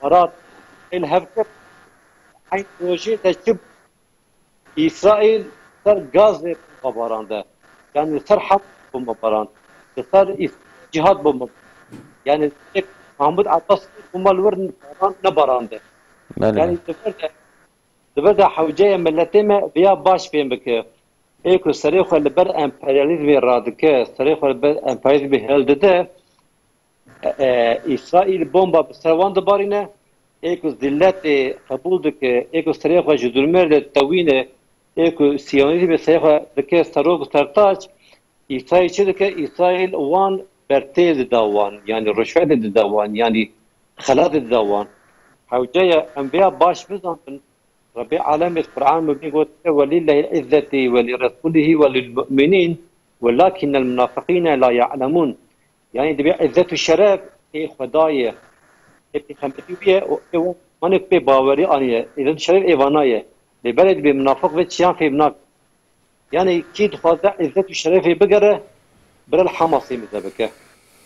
Îmarat ên hev kir. Eyn rojê de çi Îsraîl ser Gazze bomba barande. Yanî li ser Hamas bomba barand. Li ser Îs-, Cihad bomba. Yanî tek Mahmud Abbas bomba li wir baran, nebarande. Belê. Yanî di vir de, di vir de hewceye miletê me viya baş fêm bike. Ê ku serê xwe li ber emperyalîzmê radike, serê xwe li ber emperyalîzmê hildide, e, e, Îsraîl bomba bi ser wan dibarîne, ê ku zîletê qebûl dike, ê ku serê xwe ji zulmê re ditewîne, ê ku siyonîzmê serê xwe dike serok û sertaç, Îsraîl çi dike? Îsraîl wan bertê dida wan, yanî rişwetê dida wan, yanî xelatê dida wan. Hewce ye em vêya baş bizanbin, Rebê alemê di Qur'an Mubîn gotiye, "Welillehil izzetî we li resulihî we lil mu'minîn, welakinnel munafiqîne la ya'lemûn." Yanî dibê izzet û şeref ê Xwedayê, ê pêxemberî wî ye û ê wan, wanê ku pê bawerî aniye, izzet û şeref ê vana ye. Lê belê dibê munafiq vê çiyan fêm nake. Yanî kî dixwaze izzet û şerefê bigere, bira li Hamasê mize bike.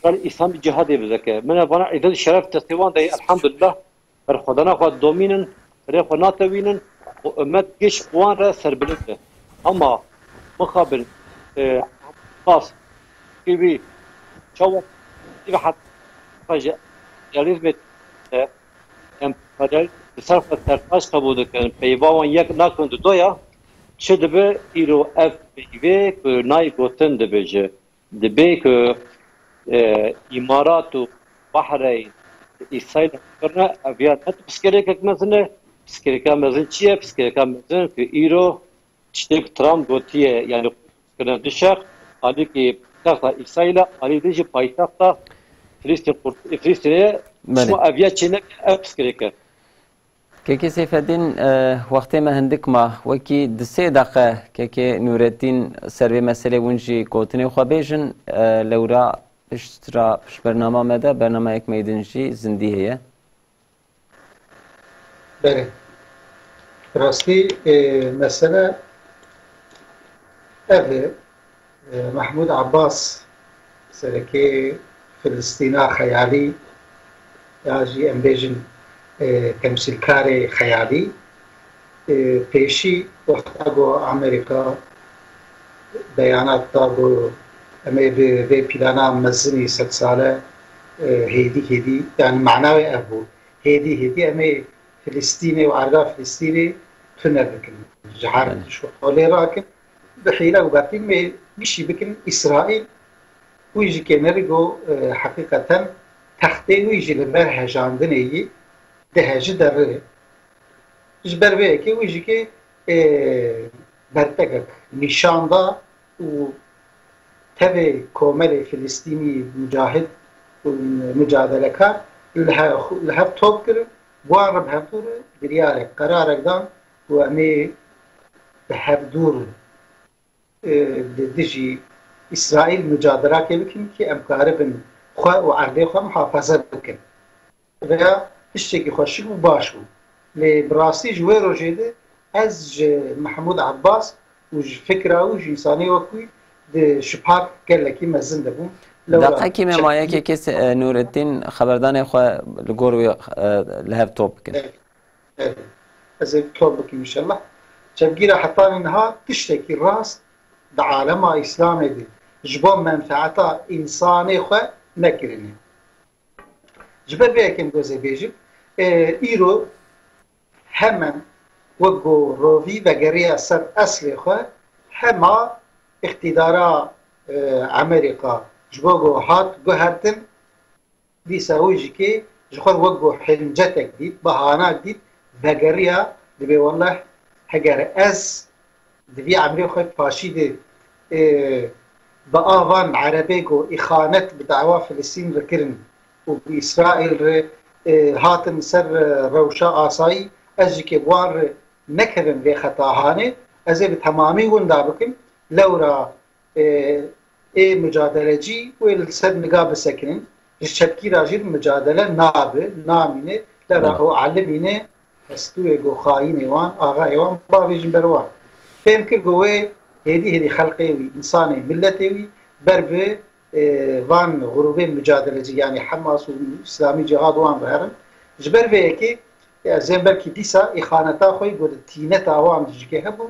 Bira li Îslamî Cihadê bize ke. Min vana izzet û şeref destê wan de ye, elhamdulillah. Berxwedana xwe domînin, rê xwe natewînin û ummet giş wan re serbilind e. Ama mixabin, e, Hamas, kî wî, çawa, kî ve hat-, ji emperyalîzmê, e, emperyalîst bi ser xwe sertaç qebûl dikin, peyva wan yek nakin di do ya, çi dibe îro ev peyvê ku nayê gotin dibêje. Dibê ku, e, Îmarat û Bahreyn Îsraîl kirine, ev ya ne tu piskirêkek mezin e. Piskirêka mezin çi ye? Piskirêka mezin ku îro tiştê ku Trump gotiye, yanî Qudus kirine du şex, alîkî paytexta Îsraîl e, alî din jî paytexta Filistîn qurt-, Filistînê ye. Belê. Şima ev ya çêneke, ev piskirêk e. Kekê Seyfeddîn, e, wextê me hindik ma. Wekî di sê deqe Kekê Nûreddîn ser vê meselê hûn jî gotinê xwe bêjin, e, lewra pişt ra ji bernama me de bernameyek me yê din jî zindî heye. Belê. Rastî, e, mesele ev e. E, Mehmûd Abbas, serekê Filistîna xeyalî, ya jî em bêjin, e, temsîlkarê xeyalî, e, pêşî wexta ku Amerîka beyanat da ku em ê bi vê plana mezinî sed sale, e, hêdî hêdî, yani mana wê ev bû. Hêdî hêdî em ê Filistînê û erda Filistînê tune bikin. Ji her Belê. Ji holê rakin, bi hîle û bertîl mê gişî bikin Îsraîl. Wî jî kênerî ku, e, heqîqeten textê wî jî li ber hejandinê yî diheji derê. Ji ber vê yekê wî jî kê, e, bertekek nîşan da û tevê komelê Filistînî mucahid û mucadelekar li hev, li hev top kirin, bi wan re bi hevdû re biryarek, qerarek dan ku em ê bi hevdû re, e, li dijî Îsraîl mucadelakê bikin ki em karibin xwe û erdê xwe muhafaza bikin. Veya tiştekî xweşik bû, baş bû. Lê bi rastî ji wê rojê de ez ji Mehmûd Abbas û ji fikra wî, ji însanê wek wî, di şipak gelekî mezin de bûm. Lewra Deqekî me çek- maye kekê se-, e, Nûreddîn xeberdanê xwe li gor wê, e, li hev top bikin. Evet, evet. Ez ê top bikim înşellah. Çepgîra hetanî niha tiştekî rast di alema Îslamê de ji bo menfeeta însanê xwe nekirine. Ji ber vê yekê em gozê bêjin, e, îro hemen wek ku rovî vegeriya ser eslê xwe, hema îqtîdara, e, Amerîka ji bo ku hat guhertin, dîsa wî jî kê ji xwe wek ku hincetek dît, bahanak dît, vegeriya, dibê welleh heger ez di vî emrê xwe paşî de, e, bi avan erebê ku îxanet bi dawa Filistîn re kirin û bi Îsraîl re, e, hatin ser, e, rewşa asayî, ez jî kê bi wan re nekevim vê xeta hanê, ez ê bi temamî winda bikim. Lewra, e, ê mucadelecî wê li ser niga bisekinin. Ji çepgîra jî mucadele nabe, namîne, lera Belê. Ew elimîne, estûyê ku xayînê wan, axayê wan, bavêjin ber wan. Fêm kir ku wê hêdî hêdî xelqê wî, însanê, miletê wî ber bi, e, van grûbên mucadelecî, yanî Hemas û Îslamî Cihad wan re herin. Ji ber vê yekê, ez ê belkî dîsa îxaneta xwe ku di tîneta wan dijikê hebû,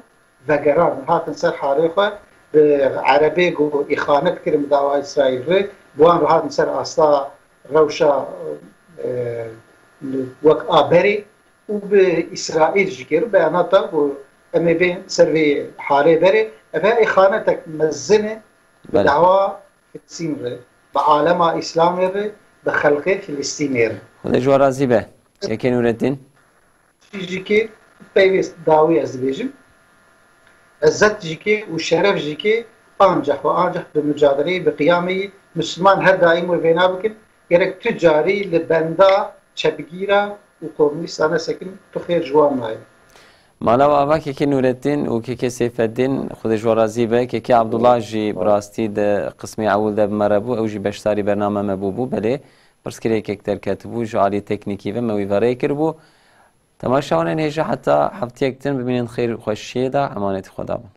vegerandin, hatin ser halê xwe, bi erebê ku îxanet kirin bi dawa Îsraîl re, bi wan re hatin ser asta rewşa, e, wek a berê û bi Îsraîl jî kê re beyanat da ku em ê bên ser vê halê berê, ev îxanetek mezin e bi Belê. Dawa Filistîn re, bi alema Îslamê re, bi xelkê Filistînê re. Xwedê ji we razî be. Yekê Nûreddîn. Jî kê peyvê dawî ez dibêjim. Ezzet jî kê û şeref jî kê ancak ve ancak bi mucadeleyê, bi qiyamê yî Müslüman her daîm wê vêna bikin. Gerek tu carî li benda çepgîra û komûnîsta nesekin, tu xêr ji wan nayê. Mala we ava kekê Nûreddîn û kekê Seyfeddîn, Xwedê ji we razî be. Kekê Abdullah jî bi rastî di qismê ewil de bi me re bû. Ew jî beşdarî bername me bûbû. Belê, pirsgirêkek derketibû. Ji alî teknîkî ve me wî ve rê kiribû. Temaşevanên hêja heta heftiyek din bimînin xêr û xweşiyê de. Emanetî Xweda bin.